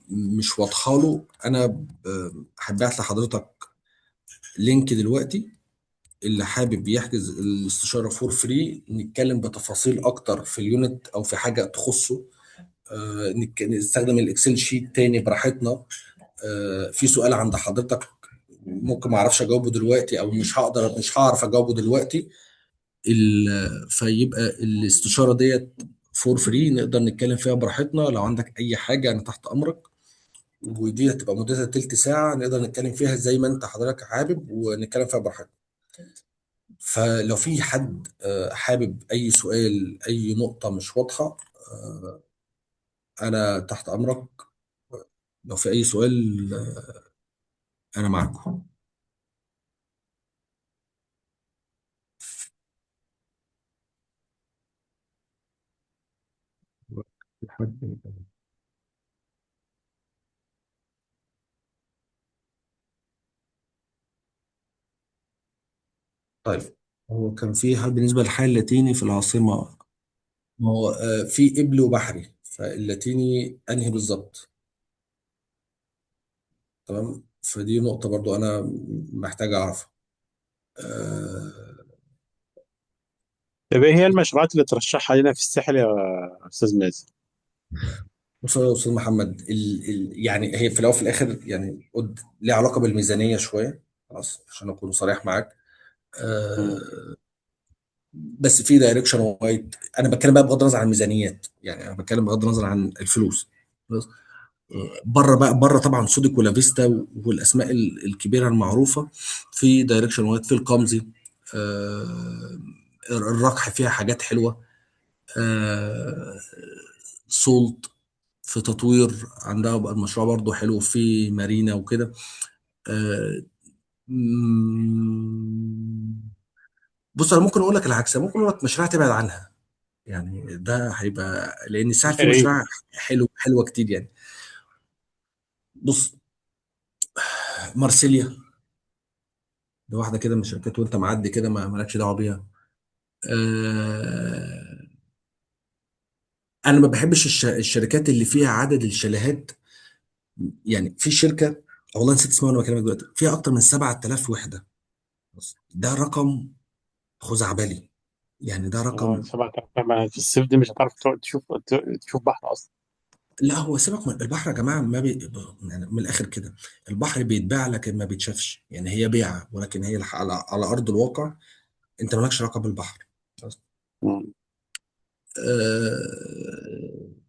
مش واضحة له، انا هبعت لحضرتك link دلوقتي. اللي حابب يحجز الاستشارة for free، نتكلم بتفاصيل اكتر في ال unit او في حاجة تخصه، نستخدم ال Excel sheet تاني براحتنا. في سؤال عند حضرتك ممكن ما اعرفش اجاوبه دلوقتي، او مش هعرف اجاوبه دلوقتي، فيبقى الاستشارة ديت for free، نقدر نتكلم فيها براحتنا. لو عندك اي حاجة انا تحت امرك، ودي هتبقى مدتها تلت ساعة، نقدر نتكلم فيها زي ما انت حضرتك حابب، ونتكلم فيها براحتنا. فلو في حد حابب اي سؤال، اي نقطة مش واضحة، انا تحت امرك. لو في اي سؤال، انا معاكم. طيب، هو كان في حد بالنسبة للحي اللاتيني في العاصمة؟ ما هو في قبلي وبحري، فاللاتيني انهي بالظبط؟ تمام، فدي نقطة برضو انا محتاج اعرفها. طب ايه هي المشروعات اللي ترشحها لنا في الساحل يا استاذ مازن؟ بص يا استاذ محمد، يعني هي في الاول وفي الاخر يعني ليها علاقة بالميزانيه شوية، خلاص عشان اكون صريح معاك. بس في Direction White، انا بتكلم بقى بغض النظر عن الميزانيات، يعني انا بتكلم بغض النظر عن الفلوس. خلاص، بره بقى، بره طبعا سوديك ولافيستا والاسماء الكبيرة المعروفة، في Direction White، في القمزي، الركح فيها حاجات حلوة، سولت في تطوير عندها بقى المشروع برضو حلو في مارينا وكده. بص انا ممكن اقول لك العكس، ممكن اقول لك مشاريع تبعد عنها، يعني ده هيبقى لان الساعة في يا ريت. مشاريع حلوة كتير يعني. بص، مارسيليا ده واحدة كده من الشركات، وانت معدي كده ما مالكش دعوه بيها. انا ما بحبش الشركات اللي فيها عدد الشاليهات. يعني في شركة والله نسيت اسمها وانا بكلمك دلوقتي، فيها اكتر من 7000 وحده. بص، ده رقم خزعبلي، يعني ده رقم 7000 في الصيف دي مش هتعرف تقعد تشوف بحر اصلا. لا هو سيبك من البحر يا جماعة، ما بي... يعني من الاخر كده البحر بيتباع لكن ما بيتشافش، يعني هي بيعه، ولكن هي على ارض الواقع انت مالكش علاقة بالبحر.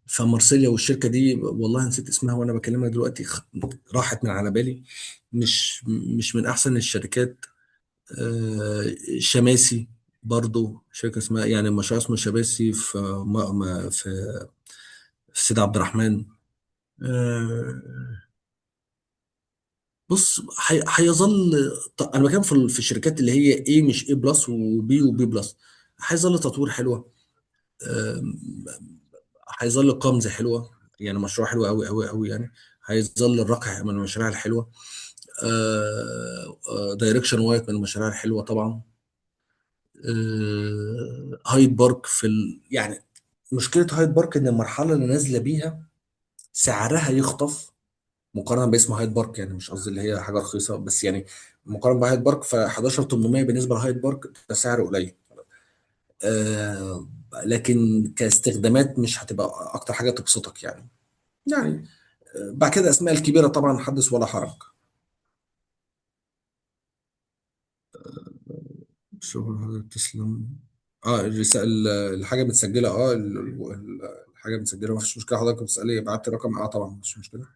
فمارسيليا والشركة دي والله نسيت اسمها وانا بكلمك دلوقتي، راحت من على بالي، مش من احسن الشركات. شماسي برضو شركة اسمها، يعني مشروع اسمه شماسي في في سيد عبد الرحمن. بص، هيظل، انا بتكلم في الشركات اللي هي A مش A plus و B و B plus، هيظل تطوير حلوة. هيظل قمز حلوة، يعني مشروع حلو قوي قوي قوي يعني. هيظل الرقع من المشاريع الحلوة. Direction White من المشاريع الحلوة طبعا. هايد بارك في يعني مشكلة هايد بارك ان المرحلة اللي نازله بيها سعرها يخطف مقارنة باسم هايد بارك، يعني مش قصدي اللي هي حاجة رخيصة، بس يعني مقارنة بهايد بارك، ف 11800 بالنسبة لهايد بارك ده سعر قليل. لكن كاستخدامات مش هتبقى اكتر حاجة تبسطك يعني. بعد كده اسماء الكبيرة طبعا حدث ولا حرج. شغل حضرتك تسلم. الرسالة، الحاجة متسجله، حاجة بنسجلها، مفيش مشكلة. حضرتك بتسالي بعت الرقم، اه طبعا مفيش مشكلة.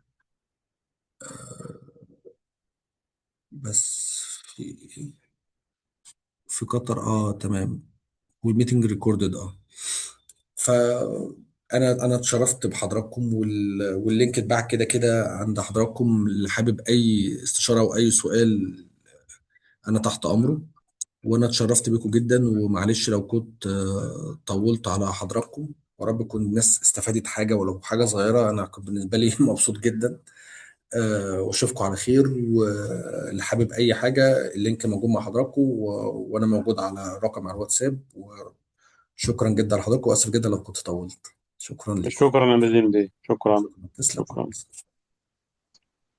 بس في في قطر، اه تمام. وال meeting recorded اه. فانا اتشرفت بحضراتكم، وال link اتباع كده كده عند حضراتكم. اللي حابب اي استشاره او اي سؤال انا تحت امره. وانا اتشرفت بيكم جدا، ومعلش لو كنت طولت على حضراتكم، ورب تكون الناس استفادت حاجة ولو حاجة صغيره. انا كنت بالنسبة لي مبسوط جدا. واشوفكم على خير. واللي حابب اي حاجة ال link موجود مع حضراتكم، وانا موجود على رقم على الواتساب. وشكرا جدا لحضراتكم، واسف جدا لو كنت طولت. شكرا لكم. شكرا يا مازن بيه، شكرا. شكرا، تسلم. شكرا.